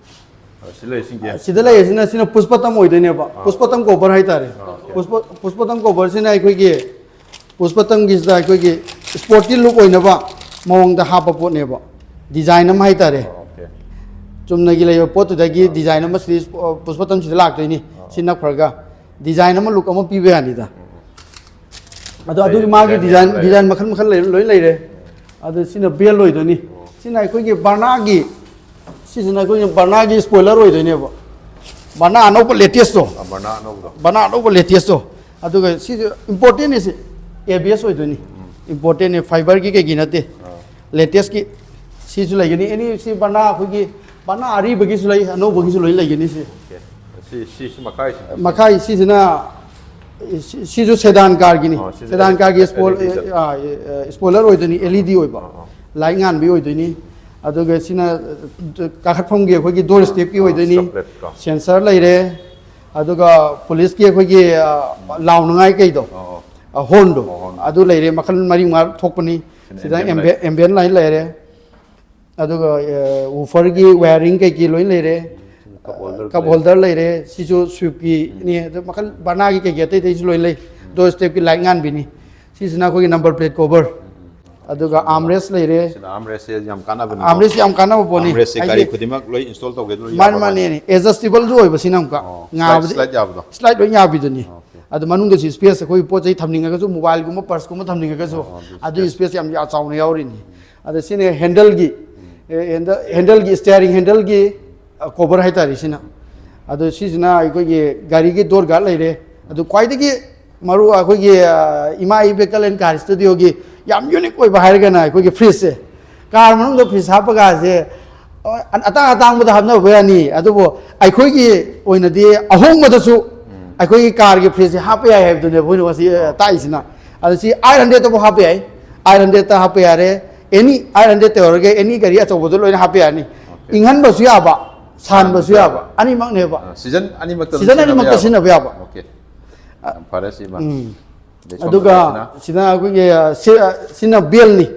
ꯑ, ꯁꯤ ꯂꯩꯔꯤꯁꯤꯡꯁꯦ? ꯁꯤꯗ ꯂꯩꯔꯤꯁꯤꯅ, ꯁꯤꯅ ꯄꯨꯁꯄꯇꯝ ꯑꯣꯏꯗꯣꯏꯅꯦꯕ, ꯄꯨꯁꯄꯇꯝ ꯀꯣꯕꯔ ꯍꯥꯏꯇꯥꯔꯦ꯫ ꯄꯨꯁꯄ-, ꯄꯨꯁꯄꯇꯝ ꯀꯣꯕꯔꯁꯤꯅ ꯑꯩꯈꯣꯏꯒꯤ ꯄꯨꯁꯄꯇꯝꯒꯤꯁꯤꯗ ꯑꯩꯈꯣꯏꯒꯤ ꯁ꯭ꯄꯣꯔꯇꯤ ꯂꯨꯛ ꯑꯣꯏꯅꯕ ꯃꯑꯣꯡꯗ ꯍꯥꯞꯄ ꯄꯣꯠꯅꯦꯕ, ꯗꯤꯖꯥꯏꯟ ꯑꯃ ꯍꯥꯏꯇꯥꯔꯦ꯫ ꯑꯣꯀꯦ꯫ ꯆꯨꯝꯅꯒꯤ ꯂꯩꯕ ꯄꯣꯠꯇꯨꯗꯒꯤ ꯗꯤꯖꯥꯏꯟ ꯑꯃ ꯁꯤꯗꯩ ꯄꯨꯁꯄꯇꯝꯁꯤꯗ ꯂꯥꯛꯇꯣꯏꯅꯤ꯫ ꯁꯤ ꯅꯞꯈ꯭ꯔꯒ ꯗꯤꯖꯥꯏꯟ ꯑꯃ, ꯂꯨꯛ ꯑꯃ ꯄꯤꯕ ꯌꯥꯅꯤꯗ꯫ ꯑꯗꯣ ꯑꯗꯨꯒꯤ ꯃꯥꯒꯤ ꯗꯤꯖꯥꯏꯟ ꯗꯤꯖꯥꯏꯟ, ꯂꯩꯔꯦ꯫ ꯗꯤꯖꯥꯏꯟ ꯃꯈꯜ ꯃꯈꯜ ꯂꯩ-, ꯂꯣꯏ ꯂꯩꯔꯦ꯫ ꯑꯗꯣ ꯁꯤꯅ ꯕꯦꯜ ꯑꯣꯏꯗꯣꯏꯅꯤ꯫ ꯁꯤꯅ ꯑꯩꯈꯣꯏꯒꯤ ꯕꯥꯔꯅꯥꯒꯤ, ꯁꯤꯁꯤꯅ ꯑꯩꯈꯣꯏꯒꯤ ꯕꯥꯔꯅꯥꯒꯤ ꯁ꯭ꯄꯣꯏꯂꯔ ꯑꯣꯏꯗꯣꯏꯅꯦꯕ꯫ ꯕꯥꯔꯅꯥ ꯑꯅꯧꯕ ꯂꯦꯇꯦꯁꯇꯣ꯫ ꯑ, ꯕꯥꯔꯅꯥ ꯑꯅꯧꯕꯗꯣ꯫ ꯕꯥꯔꯅꯥ ꯑꯅꯧꯕ ꯂꯦꯇꯦꯁꯇꯣ꯫ ꯑꯗꯨꯒ ꯁꯤꯁꯨ ꯏꯝꯄꯣꯔꯇꯦꯟꯅꯤ ꯁꯤ꯫ ꯑꯦ ꯕꯤ ꯑꯦꯁ ꯑꯣꯏꯗꯣꯏꯅꯤ꯫ ꯏꯝꯄꯣꯔꯇꯦꯟꯅꯤ, ꯐꯥꯏꯕꯔꯒꯤ ꯀꯩꯒꯤ ꯅꯠꯇꯦ꯫ ꯂꯦꯇꯦꯁꯀꯤ ꯁꯤꯁꯨ ꯂꯩꯒꯅꯤ꯫ ꯑꯦꯅꯤ ꯁꯤ ꯕꯥꯔꯅꯥ ꯑꯩꯈꯣꯏꯒꯤ ꯕꯥꯔꯅꯥ ꯑꯔꯤꯕꯒꯤꯁꯨ ꯂꯩ, ꯑꯅꯧꯕꯒꯤꯁꯨ ꯂꯣꯏ ꯂꯩꯒꯅꯤ ꯁꯤ꯫ ꯑꯣꯀꯦ꯫ ꯁꯤ, ꯁꯤ, ꯁꯤ ꯃꯈꯥꯏꯁꯤ꯫ ꯃꯈꯥꯏ ꯁꯤꯁꯤꯅ, ꯁꯤ-, ꯁꯤꯁꯨ ꯁꯦꯗꯥꯟ ꯀꯥꯔꯒꯤꯅꯤ꯫ ꯑꯣ, ꯁꯤꯁꯨ ꯁꯦꯗꯥꯟ ꯀꯥꯔꯒꯤ ꯑꯦꯜ ꯏ ꯗꯤ ꯁ꯭ꯄꯣꯏ-, ꯆꯠꯄ꯫ ꯑ, ꯑ, ꯁ꯭ꯄꯣꯏꯂꯔ ꯑꯣꯏꯗꯣꯏꯅꯤ, ꯑꯦꯜ ꯏ ꯗꯤ ꯑꯣꯏꯕ꯫ ꯑꯥ, ꯑꯥ꯫ ꯂꯥꯏꯠ ꯉꯥꯟꯕꯤ ꯑꯣꯏꯗꯣꯏꯅꯤ꯫ ꯑꯗꯨꯒ ꯁꯤꯅ, ꯑ, ꯀꯥꯈꯠꯐꯝꯒꯤ ꯑꯩꯈꯣꯏꯒꯤ ꯗꯣꯔ ꯁ꯭ꯇꯦꯞꯀꯤ ꯑꯣꯏꯗꯣꯏꯅꯤ꯫ ꯁ꯭ꯇꯦꯞ ꯂꯦꯠꯀꯣ꯫ ꯁꯦꯟꯁꯔ ꯂꯩꯔꯦ꯫ ꯑꯗꯨꯒ ꯄꯨꯂꯤꯁꯀꯤ ꯑꯩꯈꯣꯏꯒꯤ, ꯑ, ꯂꯥꯎꯅꯉꯥꯏ ꯀꯩꯗꯣ, ꯑꯣ, ꯑꯣ꯫ ꯑ, ꯍꯣꯔꯟꯗꯣ, ꯑꯣ, ꯍꯣꯔꯟ꯫ ꯑꯗꯨ ꯂꯩꯔꯦ꯫ ꯃꯈꯜ ꯃꯔꯤ ꯃꯉꯥ ꯊꯣꯛꯄꯅꯤ꯫ ꯁꯤꯅ ꯁꯤꯗ ꯑꯦꯝꯕꯤꯌꯟ ꯑꯦꯝꯕꯤꯌꯟ ꯂꯥꯏꯠ ꯂꯩꯔꯦ꯫ ꯑꯗꯨꯒ, ꯑ, ꯋꯨꯐꯔꯒꯤ ꯋꯥꯌꯔꯤꯡ ꯀꯩꯀꯩ ꯂꯣꯏ ꯂꯩꯔꯦ꯫ ꯀꯞ ꯍꯣꯜꯗꯔ ꯀꯞ ꯂꯩꯔꯦ꯫ ꯍꯣꯜꯗꯔ ꯂꯩꯔꯦ꯫ ꯁꯤꯁꯨ ꯁ꯭ꯋꯤꯞꯀꯤꯅꯤ꯫ ꯑꯗꯨ ꯃꯈꯜ ꯕꯥꯔꯅꯥꯒꯤ ꯀꯩꯀꯩ ꯑꯇꯩ ꯑꯇꯩꯁꯨ ꯂꯣꯏ ꯂꯩ꯫ ꯗꯣꯔ ꯁ꯭ꯇꯦꯞꯀꯤ ꯂꯥꯏꯠ ꯉꯥꯟꯕꯤꯅꯤ꯫ ꯁꯤꯁꯤꯅ ꯑꯩꯈꯣꯏꯒꯤ ꯅꯝꯕꯔ ꯄ꯭ꯂꯦꯠ ꯀꯣꯚꯔ꯫ ꯑꯗꯨꯒ ꯑꯥꯔꯝ ꯔꯦꯁ ꯂꯩꯔꯦ꯫ ꯁꯤꯅ ꯑꯥꯔꯝ ꯔꯦꯁꯁꯦ ꯌꯥꯝ ꯀꯥꯟꯅꯕꯅꯤ꯫ ꯑꯥꯔꯝ ꯔꯦꯁ ꯌꯥꯝ ꯀꯥꯟꯅꯕ ꯄꯣꯠꯅꯤ꯫ ꯑꯥꯔꯝ ꯔꯦꯁꯁꯦ ꯒꯥꯔꯤ ꯍꯥꯏꯗꯤ ꯈꯨꯗꯤꯡꯃꯛ ꯂꯣꯏ ꯏꯟꯁꯇꯣꯜ ꯇꯧꯒꯦ ꯂꯣꯏ ꯃꯥꯅꯤ ꯌꯥꯕ ꯃꯥꯅꯦ꯫ ꯃꯥꯜꯂꯦ꯫ ꯑꯦꯗꯖꯁꯇꯦꯕꯜꯁꯨ ꯑꯣꯏꯕ ꯁꯤꯅ ꯑꯃꯨꯛꯀ ꯑꯣ, ꯉꯥꯕꯗꯤ ꯁ꯭ꯂꯥꯏꯗ ꯌꯥꯕꯗꯣ꯫ ꯁ꯭ꯂꯥꯏꯗ ꯂꯣꯏ ꯌꯥꯕꯤꯗꯨꯅꯤ꯫ ꯑꯣꯀꯦ꯫ ꯑꯗꯨ ꯃꯅꯨꯡꯗꯁꯨ ꯏꯁꯄꯦꯁ ꯑꯩꯈꯣꯏ ꯄꯣꯠ ꯆꯩ ꯊꯝꯅꯤꯡꯉꯒꯁꯨ, ꯃꯣꯕꯥꯏꯜꯒꯨꯝꯕ, ꯄꯔꯁꯀꯨꯝꯕ ꯊꯝꯅꯤꯡꯉꯒꯁꯨ ꯑꯣ, ꯑꯗꯨ ꯑꯗꯨꯒꯤ ꯏꯁꯄꯦꯁ ꯌꯥꯝ ꯌꯥꯝ ꯆꯥꯎꯅ ꯌꯥꯎꯔꯤꯅꯤ꯫ ꯑꯗ ꯁꯤꯅ ꯍꯦꯟꯗꯜꯒꯤ ꯍꯦꯟꯗꯜꯒꯤ ꯏꯁꯇꯤꯌꯥꯔꯤꯡ ꯍꯦꯟꯗꯜꯒꯤ ꯀꯣꯕꯔ ꯍꯥꯏꯇꯥꯔꯦ ꯁꯤꯅ꯫ ꯑꯗꯣ ꯁꯤꯁꯤꯅ ꯑꯩꯈꯣꯏꯒꯤ ꯒꯥꯔꯤꯒꯤ ꯗꯣꯔ ꯒꯥꯔꯗ ꯂꯩꯔꯦ꯫ ꯑꯗꯨ ꯈ꯭ꯋꯥꯏꯗꯒꯤ ꯃꯔꯨ ꯑꯩꯈꯣꯏꯒꯤ ꯏꯃꯥ ꯏ ꯚꯦꯀꯜ ꯑꯦꯟ ꯀꯥꯔ ꯁ꯭ꯇꯨꯗꯤꯑꯣꯒꯤ ꯌꯥꯝ ꯌꯨꯅꯤꯛ ꯑꯣꯏꯕ ꯍꯥꯏꯔꯒꯅ ꯑꯩꯈꯣꯏꯒꯤ ꯐ꯭ꯔꯤꯖꯁꯦ꯫ ꯀꯥꯔ ꯃꯅꯨꯡꯗ ꯐ꯭ꯔꯤꯖ ꯍꯥꯞꯄꯒꯁꯦ ꯑꯇꯥꯡ ꯑꯇꯥꯡꯕꯗ ꯍꯥꯞꯅꯕ ꯌꯥꯅꯤ, ꯑꯗꯨꯕꯨ ꯑꯩꯈꯣꯏꯒꯤ ꯑꯣꯏꯅꯗꯤ ꯑꯍꯣꯡꯕꯗꯁꯨ ꯑꯩꯈꯣꯏꯒꯤ ꯀꯥꯔꯒꯤ ꯐ꯭ꯔꯤꯖꯁꯦ ꯍꯥꯞꯄ ꯌꯥꯏ ꯍꯥꯏꯕꯗꯨꯅꯦꯕ ꯑꯩꯈꯣꯏꯅ ꯉꯁꯤ ꯇꯥꯛꯏꯁꯤꯅ꯫ ꯑꯗꯣ ꯁꯤ ꯑꯩꯠ ꯍꯟꯗ꯭ꯔꯦꯗꯇꯕꯨ ꯍꯥꯞꯄ ꯌꯥꯏ, ꯑꯩꯠ ꯍꯟꯗ꯭ꯔꯦꯗꯇ ꯍꯥꯞꯄ ꯌꯥꯔꯦ꯫ ꯑꯦꯅꯤ ꯑꯩꯠ ꯍꯟꯗ꯭ꯔꯦꯗꯇ ꯑꯣꯏꯔꯒ ꯑꯦꯅꯤ ꯒꯥꯔꯤ ꯑꯆꯧꯕꯗ ꯂꯣꯏꯅ ꯍꯥꯞꯄ ꯌꯥꯅꯤ꯫ ꯏꯪꯍꯟꯕꯁꯨ ꯌꯥꯕ, ꯁꯥꯍꯟꯕꯁꯨ ꯌꯥꯕ, ꯑꯅꯤꯃꯛꯅꯦꯕ꯫ ꯁꯤꯖꯟ ꯑꯅꯤꯃꯛꯇ ꯑꯗꯨꯝ ꯁꯤꯖꯟ ꯑꯅꯤꯃꯛꯇ ꯁꯤꯖꯤꯟꯅꯕ ꯌꯥꯕ꯫ ꯑꯣꯀꯦ꯫ ꯌꯥꯝ ꯐꯔꯦ ꯁꯤꯃ꯫ ꯎꯝ꯫ ꯑꯗꯩ ꯁꯣꯝꯗ ꯑꯗꯨꯒ ꯁꯤꯅ ꯁꯤꯅ ꯑꯩꯈꯣꯏꯒꯤ ꯑ, ꯁꯤ- ꯑ, ꯁꯤꯅ ꯕꯦꯜꯅꯤ꯫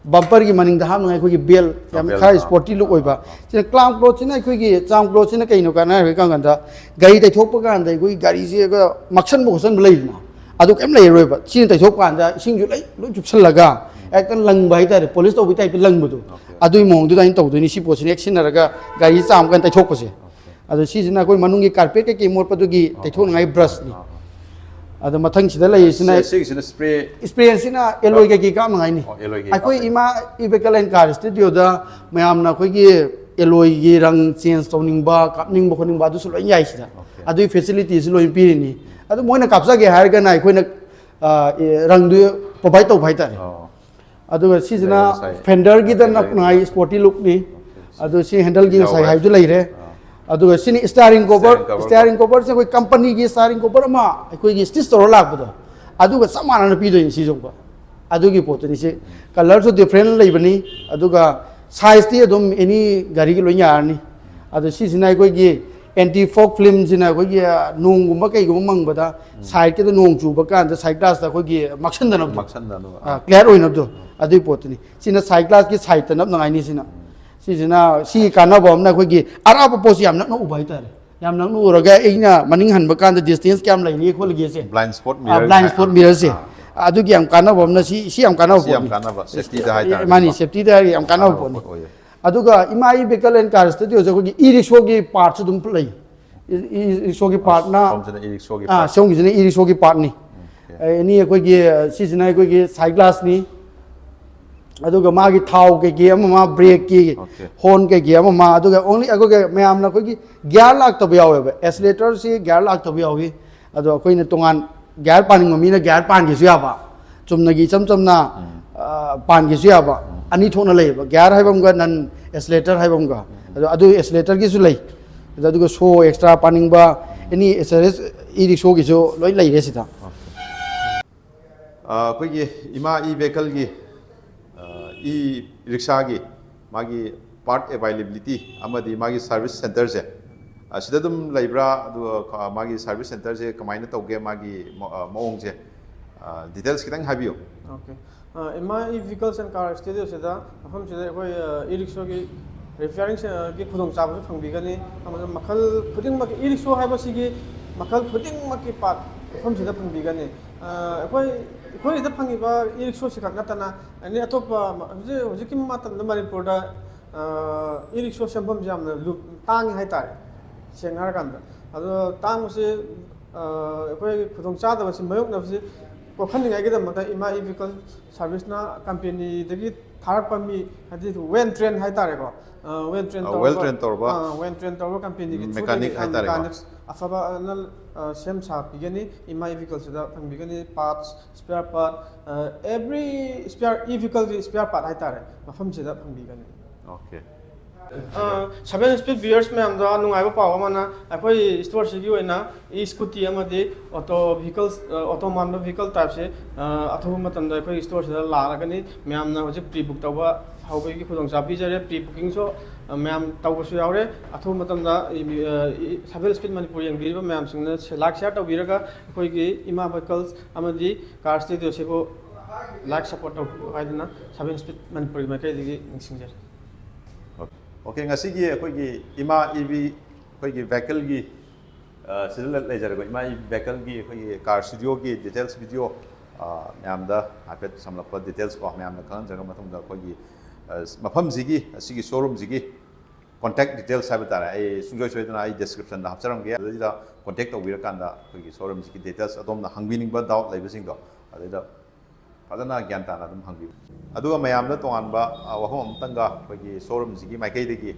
ꯕꯝꯄꯔꯒꯤ ꯃꯅꯤꯡꯗ ꯍꯥꯞꯅꯉꯥꯏ ꯑꯩꯈꯣꯏꯒꯤ ꯕꯦꯜ, ꯌꯥꯝ ꯕꯦꯜ, ꯈꯔ ꯑꯥ, ꯁ꯭ꯄꯣꯔꯇꯤ ꯂꯨꯛ ꯑꯥ, ꯑꯣꯏꯕ꯫ ꯑꯥ, ꯑꯥ꯫ ꯁꯤꯅ ꯀ꯭ꯂꯥꯝ ꯀ꯭ꯂꯣꯠꯁꯤꯅ ꯑꯩꯈꯣꯏꯒꯤ ꯆꯥꯝ ꯀ꯭ꯂꯣꯠꯁꯤꯅ ꯀꯩꯅꯣ ꯀꯥꯟꯅ ꯍꯥꯏꯕ ꯀꯥꯟꯗ, ꯒꯥꯔꯤ ꯇꯩꯊꯣꯛꯄ ꯀꯥꯟꯗ ꯑꯩꯈꯣꯏꯒꯤ ꯒꯥꯔꯤꯁꯦ ꯃꯛꯁꯟꯕ ꯈꯣꯠꯆꯟꯕ ꯂꯩꯗꯅ, ꯑꯗꯨ ꯀꯩꯝ ꯂꯩꯔꯔꯣꯏꯕ꯫ ꯁꯤꯅ ꯇꯩꯊꯣꯛꯄ ꯀꯥꯟꯗ ꯏꯁꯤꯡꯁꯨ ꯂꯣꯏ ꯂꯣꯏ ꯆꯨꯞꯁꯜꯂꯒ ꯍꯦꯛꯇ ꯂꯪꯕ ꯍꯥꯏꯇꯥꯔꯦ, ꯄꯣꯂꯤꯁ ꯇꯧꯕꯒꯤ ꯇꯥꯏꯞꯇ ꯂꯪꯕꯗꯣ꯫ ꯑꯗꯨꯒꯤ ꯃꯑꯣꯡꯗꯨꯗ ꯑꯩꯅ ꯇꯧꯗꯣꯏꯅꯤ꯫ ꯁꯤ ꯄꯣꯠꯁꯤꯅ ꯍꯦꯛ ꯁꯤꯖꯤꯟꯅꯔꯒ ꯒꯥꯔꯤ ꯆꯥꯝꯃ ꯀꯥꯟꯗ ꯇꯩꯊꯣꯛꯄꯁꯦ꯫ ꯑꯗꯣ ꯁꯤꯁꯤꯅ ꯑꯩꯈꯣꯏ ꯃꯅꯨꯡꯒꯤ ꯀꯥꯔꯄꯦꯠ ꯀꯩꯀꯩ ꯃꯣꯠꯄꯗꯨꯒꯤ ꯇꯩꯊꯣꯛꯅꯉꯥꯏ ꯕ꯭ꯔꯁꯅꯤ꯫ ꯑꯗꯣ ꯃꯊꯪꯁꯤꯗ ꯂꯩꯔꯤꯁꯤꯅ ꯁꯤ- ꯁꯤꯒꯤꯁꯤꯅ ꯁ꯭ꯄ꯭ꯔꯦ꯫ ꯏꯁꯄ꯭ꯔꯦꯁꯤꯅ ꯑꯦꯂꯣꯏ ꯀꯩꯀꯩ ꯀꯥꯞꯅꯉꯥꯏꯅꯤ꯫ ꯑꯣ, ꯑꯦꯂꯣꯏ ꯀꯩꯀꯩ ꯑꯩꯈꯣꯏ ꯀꯥꯞꯄ꯫ ꯏꯃꯥ ꯏ ꯚꯦꯀꯜ ꯑꯦꯟ ꯀꯥꯔ ꯁ꯭ꯇꯨꯗꯤꯑꯣꯗ ꯃꯌꯥꯝꯅ ꯑꯩꯈꯣꯏꯒꯤ ꯑꯦꯂꯣꯏꯒꯤ ꯔꯪ ꯆꯦꯟꯖ ꯇꯧꯅꯤꯡꯕ, ꯀꯥꯞꯅꯤꯡꯕ ꯈꯣꯠꯅꯤꯡꯕ ꯑꯗꯨꯁꯨ ꯂꯣꯏ ꯌꯥꯏ ꯁꯤꯗ꯫ ꯑꯗꯨꯒꯤ ꯐꯦꯁꯤꯂꯤꯇꯤꯁꯨ ꯂꯣꯏ ꯄꯤꯔꯤꯅꯤ꯫ ꯑꯗꯨ ꯃꯣꯏꯅ ꯀꯥꯞꯆꯒꯦ ꯍꯥꯏꯔꯒꯅ ꯑꯩꯈꯣꯏꯅ ꯑ, ꯑꯦ, ꯔꯪꯗꯨ ꯄ꯭ꯔꯣꯚꯥꯏꯠ ꯇꯧꯕ ꯍꯥꯏꯇꯥꯔꯦ꯫ ꯑꯣ꯫ ꯑꯗꯨꯒ ꯁꯤꯁꯤꯅ ꯂꯩ ꯉꯁꯥꯏ꯫ ꯐꯦꯟꯗꯔꯒꯤꯗ ꯂꯩ꯫ ꯅꯞꯅꯉꯥꯏ ꯁ꯭ꯄꯣꯔꯇꯤ ꯂꯨꯛꯅꯤ꯫ ꯑꯗꯨ ꯁꯤ ꯍꯦꯟꯗꯜꯒꯤ ꯉꯁꯥꯏ ꯌꯥꯎꯋꯦ꯫ ꯍꯥꯏꯕꯗꯨ ꯂꯩꯔꯦ꯫ ꯑꯥ꯫ ꯑꯗꯨꯒ ꯁꯤꯅ steering cover. Steering cover steering ꯀꯣꯕꯔꯁꯦ ꯑꯩꯈꯣꯏ ꯀꯝꯄꯅꯤꯒꯤ ꯏꯁꯇꯥꯔꯤꯡ ꯀꯣꯕꯔ ꯑꯃ ꯑꯩꯈꯣꯏꯒꯤ ꯁ꯭ꯇꯤꯆ ꯇꯧꯔ ꯂꯥꯛꯄꯗꯣ, ꯑꯗꯨꯒ ꯆꯞ ꯃꯥꯟꯅꯅ ꯄꯤꯗꯣꯏꯅꯤ ꯁꯤꯁꯨ꯫ ꯑꯗꯨꯒꯤ ꯄꯣꯠꯇꯨꯅꯤ ꯁꯤ꯫ ꯀꯂꯔꯁꯨ ꯗꯤꯐ꯭ꯔꯦꯟ ꯂꯩꯕꯅꯤ꯫ ꯑꯗꯨꯒ ꯁꯥꯏꯖꯇꯤ ꯑꯗꯨꯝ ꯑꯦꯅꯤ ꯒꯥꯔꯤꯒꯤ ꯂꯣꯏ ꯌꯥꯔꯅꯤ꯫ ꯑꯗꯣ ꯁꯤꯁꯤꯅ ꯑꯩꯈꯣꯏꯒꯤ ꯑꯦꯟꯇꯤ ꯐꯣꯒ ꯐꯤꯂꯝꯁꯤꯅ ꯑꯩꯈꯣꯏꯒꯤ, ꯑ, ꯅꯣꯡꯒꯨꯝꯕ ꯀꯩꯒꯨꯝꯕ ꯃꯪꯕꯗ ꯁꯥꯏꯗꯀꯤꯗ ꯅꯣꯡ ꯆꯨꯕ ꯀꯥꯟꯗ ꯁꯥꯏꯗ ꯒ꯭ꯂꯥꯁꯇ ꯑꯩꯈꯣꯏꯒꯤ ꯃꯛꯁꯟꯗꯅꯕꯗꯣ꯫ ꯃꯛꯁꯟꯗꯅꯕ꯫ ꯑ, ꯀ꯭ꯂꯤꯌꯥꯔ ꯑꯣꯏꯅꯕꯗꯣ꯫ ꯑꯗꯨꯒꯤ ꯄꯣꯠꯇꯨꯅꯤ꯫ ꯁꯤꯅ ꯁꯥꯏꯗ ꯒ꯭ꯂꯥꯁꯀꯤ ꯁꯥꯏꯗꯇ ꯅꯞꯅꯉꯥꯏꯅꯤ ꯁꯤꯅ꯫ ꯁꯤꯁꯤꯅ, ꯁꯤꯒꯤ ꯀꯥꯟꯅꯕ ꯑꯃꯅ ꯑꯩꯈꯣꯏꯒꯤ ꯑꯔꯥꯞꯄ ꯄꯣꯠꯁꯤ ꯌꯥꯝ ꯅꯛꯅ ꯎꯕ ꯍꯥꯏꯇꯥꯔꯦ꯫ ꯌꯥꯝ ꯅꯛꯅ ꯎꯔꯒ ꯑꯩꯅ ꯃꯅꯤꯡ ꯍꯟꯕ ꯀꯥꯟꯗ ꯗꯤꯁꯇꯦꯟꯁ ꯀꯌꯥꯝ ꯂꯩꯔꯤꯒꯦ ꯈꯣꯠꯂꯤꯒꯦꯁꯦ꯫ ꯕ꯭ꯂꯥꯏꯟ ꯁ꯭ꯄꯣꯠ ꯑ, ꯃꯤꯔꯔ ꯕ꯭ꯂꯥꯏꯟ ꯍꯥꯏ-, ꯁ꯭ꯄꯣꯠ ꯃꯤꯔꯔꯁꯦ꯫ ꯑꯥ꯫ ꯑꯗꯨꯒꯤ ꯌꯥꯝ ꯀꯥꯟꯅꯕ ꯑꯃꯅ ꯁꯤ ꯁꯤ ꯌꯥꯝ ꯀꯥꯟꯅꯕ ꯁꯤ ꯌꯥꯝ ꯄꯣꯠꯅꯤ꯫ ꯀꯥꯟꯅꯕ, safety ꯗ ꯍꯥꯏꯇꯥꯔꯦ꯫ ꯃꯥꯅꯤ, safety ꯗ ꯌꯥꯝ ꯀꯥꯟꯅꯕ ꯄꯣꯠꯅꯤ꯫ ꯄꯣꯠ ꯑꯣꯏꯌꯦ꯫ ꯑꯗꯨꯒ ꯏꯃꯥ E vehicle and car studio ꯁꯦ ꯑꯩꯈꯣꯏꯒꯤ e rickshaw ꯒꯤ part ꯁꯨ ꯑꯗꯨꯝ ꯂꯩ꯫ e rickshaw ꯒꯤ part ꯅ ꯁꯣꯝꯁꯤꯅ e rickshaw ꯒꯤ ꯑꯥ part꯫ ꯁꯣꯝꯒꯤꯁꯤꯅ e rickshaw ꯒꯤ part ꯅꯤ꯫ ꯑꯦꯅꯤ ꯑꯩꯈꯣꯏꯒꯤ ꯁꯤꯁꯤꯅ ꯑꯩꯈꯣꯏꯒꯤ side glass ꯅꯤ꯫ ꯑꯗꯨꯒ ꯃꯥꯒꯤ ꯊꯥꯎ ꯀꯩꯀꯩ ꯑꯃ ꯑꯃ brake ꯀꯤ Okay. horn ꯀꯩꯀꯩ ꯑꯃ ꯑꯃ ꯑꯗꯨꯒ only ꯑꯩꯈꯣꯏꯒꯤ ꯃꯌꯥꯝꯅ ꯑꯩꯈꯣꯏꯒꯤ gear ꯂꯥꯛꯇꯕ ꯌꯥꯎꯋꯦꯕ꯫ Accelerator ꯁꯤ gear ꯂꯥꯛꯇꯕ ꯌꯥꯎꯏ꯫ ꯑꯗꯣ ꯑꯩꯈꯣꯏꯅ ꯇꯣꯉꯥꯟ gear ꯄꯥꯟꯅꯤꯡꯕ ꯃꯤꯅ gear ꯄꯥꯟꯒꯦꯁꯨ ꯌꯥꯕ꯫ ꯆꯨꯝꯅꯒꯤ ꯏꯆꯝ ꯆꯝꯅ ꯑ, ꯄꯥꯟꯒꯦꯁꯨ ꯌꯥꯕ꯫ ꯑꯅꯤ ꯊꯣꯛꯅ ꯂꯩꯌꯦꯕ, gear ꯍꯥꯏꯕ ꯑꯃꯒ non accelerator ꯍꯥꯏꯕ ꯑꯃꯒ꯫ ꯑꯗꯣ ꯑꯗꯨ accelerator ꯒꯤꯁꯨ ꯂꯩ꯫ ꯑꯗꯣ ꯑꯗꯨꯒ show extra ꯄꯥꯟꯅꯤꯡꯕ any accessories e rickshaw ꯒꯤꯁꯨ ꯂꯣꯏ ꯂꯩꯔꯦ ꯁꯤꯗ꯫ ꯑ, ꯑꯩꯈꯣꯏꯒꯤ ꯏꯃꯥ e vehicle ꯒꯤ, e rickshaw ꯒꯤ ꯃꯥꯒꯤ part availability ꯑꯃꯗꯤ ꯃꯥꯒꯤ service centre ꯁꯦ, ꯑ, ꯁꯤꯗ ꯑꯗꯨꯝ ꯂꯩꯕ꯭ꯔꯥ? ꯑꯗꯨꯒ ꯈ-, ꯃꯥꯒꯤ service centre ꯁꯦ ꯀꯃꯥꯏꯅ ꯇꯧꯒꯦ? ꯃꯥꯒꯤ ꯃ-, ꯑ, ꯃꯑꯣꯡꯁꯦ, ꯑ, details ꯈꯤꯇꯪ ꯍꯥꯏꯕꯤꯌꯨ꯫ Okay. ꯑ, ꯏꯃꯥ e vehicles and car studio ꯁꯤꯗ, ꯃꯐꯝꯁꯤꯗ ꯑꯩꯈꯣꯏ, ꯑ, e rickshaw ꯒꯤ repairing ꯁꯦ-, ꯒꯤ ꯈꯨꯗꯣꯡꯆꯥꯕꯁꯨ ꯐꯪꯕꯤꯒꯅꯤ꯫ ꯑꯃꯁꯨꯡ ꯃꯈꯜ ꯈꯨꯗꯤꯡꯃꯛꯀꯤ e rickshaw ꯍꯥꯏꯕꯁꯤꯒꯤ ꯃꯈꯜ ꯈꯨꯗꯤꯡꯃꯛꯀꯤ part ꯃꯐꯝꯁꯤꯗ ꯐꯪꯕꯤꯒꯅꯤ꯫ ꯑ, ꯑꯩꯈꯣꯏ, ꯑꯩꯈꯣꯏꯁꯤꯗ ꯐꯪꯉꯤꯕ e rickshaw ꯁꯤ ꯈꯛ ꯅꯠꯇꯅ, ꯑꯦꯅꯤ ꯑꯇꯣꯞꯄ ꯃ-, ꯍꯧꯖꯤꯛ, ꯍꯧꯖꯤꯛꯀꯤ ꯃꯇꯝꯗ ꯃꯅꯤꯄꯨꯔꯗ, ꯑ, e rickshaw ꯁꯦꯝꯐꯝꯁꯦ ꯌꯥꯝꯅ ꯂꯨ-, ꯇꯥꯡꯉꯤ ꯍꯥꯏꯇꯥꯔꯦ, ꯁꯦꯡꯅ ꯍꯥꯏꯔꯀꯥꯟꯗ꯫ ꯑꯗꯣ ꯇꯥꯡꯕꯁꯤ, ꯑ, ꯑꯩꯈꯣꯏ ꯈꯨꯗꯣꯡꯆꯥꯗꯕꯁꯤ ꯃꯥꯌꯣꯛꯅꯕꯁꯤ ꯀꯣꯛꯍꯟꯅꯤꯡꯉꯥꯏꯒꯤꯗꯃꯛꯇ ꯏꯃꯥ e vehicle service ꯅ company ꯗꯒꯤ ꯊꯥꯔꯛꯄ ꯃꯤ, ꯍꯥꯏꯗꯤ well train ꯍꯥꯏꯇꯥꯔꯦꯀꯣ, ꯑ, well train ꯑ, ꯇꯧꯔꯕ, well train ꯇꯧꯔꯕ ꯑ, well train ꯇꯧꯔꯕ company ꯒꯤ through Mechanic ꯗꯒꯤ, ꯑ, ꯍꯥꯏꯇꯥꯔꯦꯀꯣ꯫ Mechanics ꯑꯐꯕ ꯑꯅ, ꯑ, ꯁꯦꯝ ꯁꯥꯕꯤꯒꯅꯤ꯫ ꯏꯃꯥ e vehicle ꯁꯤꯗ ꯐꯪꯕꯤꯒꯅꯤ, parts, spare part, ꯑ, every spare, e vehicle ꯒꯤ spare part ꯍꯥꯏꯇꯥꯔꯦ, ꯃꯐꯝꯁꯤꯗ ꯐꯪꯕꯤꯒꯅꯤ꯫ Okay. ꯑ, seven speed viewers ꯃꯌꯥꯝꯗ ꯅꯨꯡꯉꯥꯏꯕ ꯄꯥꯎ ꯑꯃꯅ, ꯑꯩꯈꯣꯏ store ꯁꯤꯒꯤ ꯑꯣꯏꯅ e scooty ꯑꯃꯗꯤ auto vehicles, ꯑ, auto ꯃꯥꯟꯕ vehicle type ꯁꯦ, ꯑ, ꯑꯊꯨꯕ ꯃꯇꯝꯗ ꯑꯩꯈꯣꯏꯒꯤ store ꯁꯤꯗ ꯂꯥꯛꯂꯒꯅꯤ꯫ ꯃꯌꯥꯝꯅ ꯍꯧꯖꯤꯛ pre book ꯇꯧꯕ ꯍꯧꯕꯒꯤ ꯈꯨꯗꯣꯡꯆꯥꯕ ꯄꯤꯖꯔꯦ꯫ Pre booking ꯁꯨ, ꯑ, ꯃꯌꯥꯝ ꯇꯧꯕꯁꯨ ꯌꯥꯎꯔꯦ꯫ ꯑꯊꯨꯕ ꯃꯇꯝꯗ, ꯑ, ꯑ, seven speed ꯃꯅꯤꯄꯨꯔ ꯌꯦꯡꯕꯤꯔꯤꯕ ꯃꯌꯥꯝꯁꯤꯡꯅ ꯁꯦ-, like share ꯇꯧꯕꯤꯔꯒ ꯑꯩꯈꯣꯏꯒꯤ ꯏꯃꯥ vehicles ꯑꯃꯗꯤ car studio ꯁꯤꯕꯨ like support ꯇꯧꯕꯤꯌꯨ ꯍꯥꯏꯗꯨꯅ seven speed ꯃꯅꯤꯄꯨꯔꯒꯤ ꯃꯥꯏꯀꯩꯗꯒꯤ ꯅꯤꯡꯁꯤꯡꯖꯔꯤ꯫ Okay, ꯉꯁꯤꯒꯤ ꯑꯩꯈꯣꯏꯒꯤ ꯏꯃꯥ e v ꯑꯩꯈꯣꯏꯒꯤ vehicle ꯒꯤ, ꯑ, ꯁꯤꯗ ꯂꯩ-, ꯂꯩꯖꯔꯦꯀꯣ, ꯏꯃꯥ e v vehicle ꯒꯤ ꯑꯩꯈꯣꯏꯒꯤ car studio ꯒꯤ details video, ꯑ, ꯃꯌꯥꯝꯗ ꯍꯥꯏꯐꯦꯠ ꯁꯝꯂꯞꯄ details ꯀꯣ ꯃꯌꯥꯝꯅ ꯈꯪꯍꯟꯖꯔ ꯃꯇꯨꯡꯗ ꯑꯩꯈꯣꯏꯒꯤ, ꯑ, ꯃꯐꯝꯁꯤꯒꯤ, ꯑꯁꯤꯒꯤ showroomꯁꯤꯒꯤ contact details ꯍꯥꯏꯕ ꯇꯥꯔꯦ, ꯑꯩ ꯁꯨꯡꯁꯣꯏ ꯁꯣꯏꯗꯅ ꯑꯩ descriptionꯗ ꯍꯥꯞꯆꯔꯝꯒꯦ꯫ ꯑꯗꯨꯗꯩꯗ contact ꯇꯧꯕꯤꯔꯀꯥꯟꯗ ꯑꯩꯈꯣꯏꯒꯤ showroomꯁꯤꯒꯤ details, ꯑꯗꯣꯝꯅ ꯍꯪꯕꯤꯅꯤꯡꯕ doubt ꯂꯩꯕꯁꯤꯡꯗꯣ ꯑꯗꯨꯗꯩꯗ ꯐꯖꯅ ꯒ꯭ꯌꯥꯟ ꯇꯥꯅ ꯑꯗꯨꯝ ꯍꯪꯕꯤꯌꯨ꯫ ꯑꯗꯨꯒ ꯃꯌꯥꯝꯗ ꯇꯣꯉꯥꯟꯕ, ꯑ, ꯋꯥꯐꯝ ꯑꯃꯇꯪꯒ ꯑꯩꯈꯣꯏꯒꯤ showroomꯁꯤꯒꯤ ꯃꯥꯏꯀꯩꯗꯒꯤ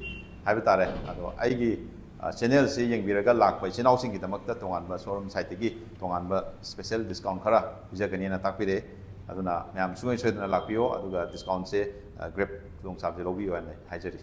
ꯍꯥꯏꯕ ꯇꯥꯔꯦ, ꯑꯗꯣ ꯑꯩꯒꯤ, ꯑ, channelꯁꯤ ꯌꯦꯡꯕꯤꯔꯒ ꯂꯥꯛꯄ ꯏꯆꯤꯟ ꯏꯅꯥꯎꯁꯤꯡꯒꯤꯗꯃꯛꯇ ꯇꯣꯉꯥꯟꯕ showroom sideꯇꯒꯤ ꯇꯣꯉꯥꯟꯕ special discount ꯈꯔ ꯄꯤꯖꯒꯅꯤꯅ ꯇꯥꯛꯄꯤꯔꯛꯑꯦ꯫ ꯑꯗꯨꯅ ꯃꯌꯥꯝ ꯁꯨꯡꯁꯣꯏ ꯁꯣꯏꯗꯅ ꯂꯥꯛꯄꯤꯌꯣ, ꯑꯗꯨꯒ discountꯁꯦ, ꯑ, grab ꯈꯨꯗꯣꯡꯆꯥꯕꯁꯦ ꯂꯧꯕꯤꯌꯣ ꯍꯥꯏꯅ ꯍꯥꯏꯖꯔꯤ꯫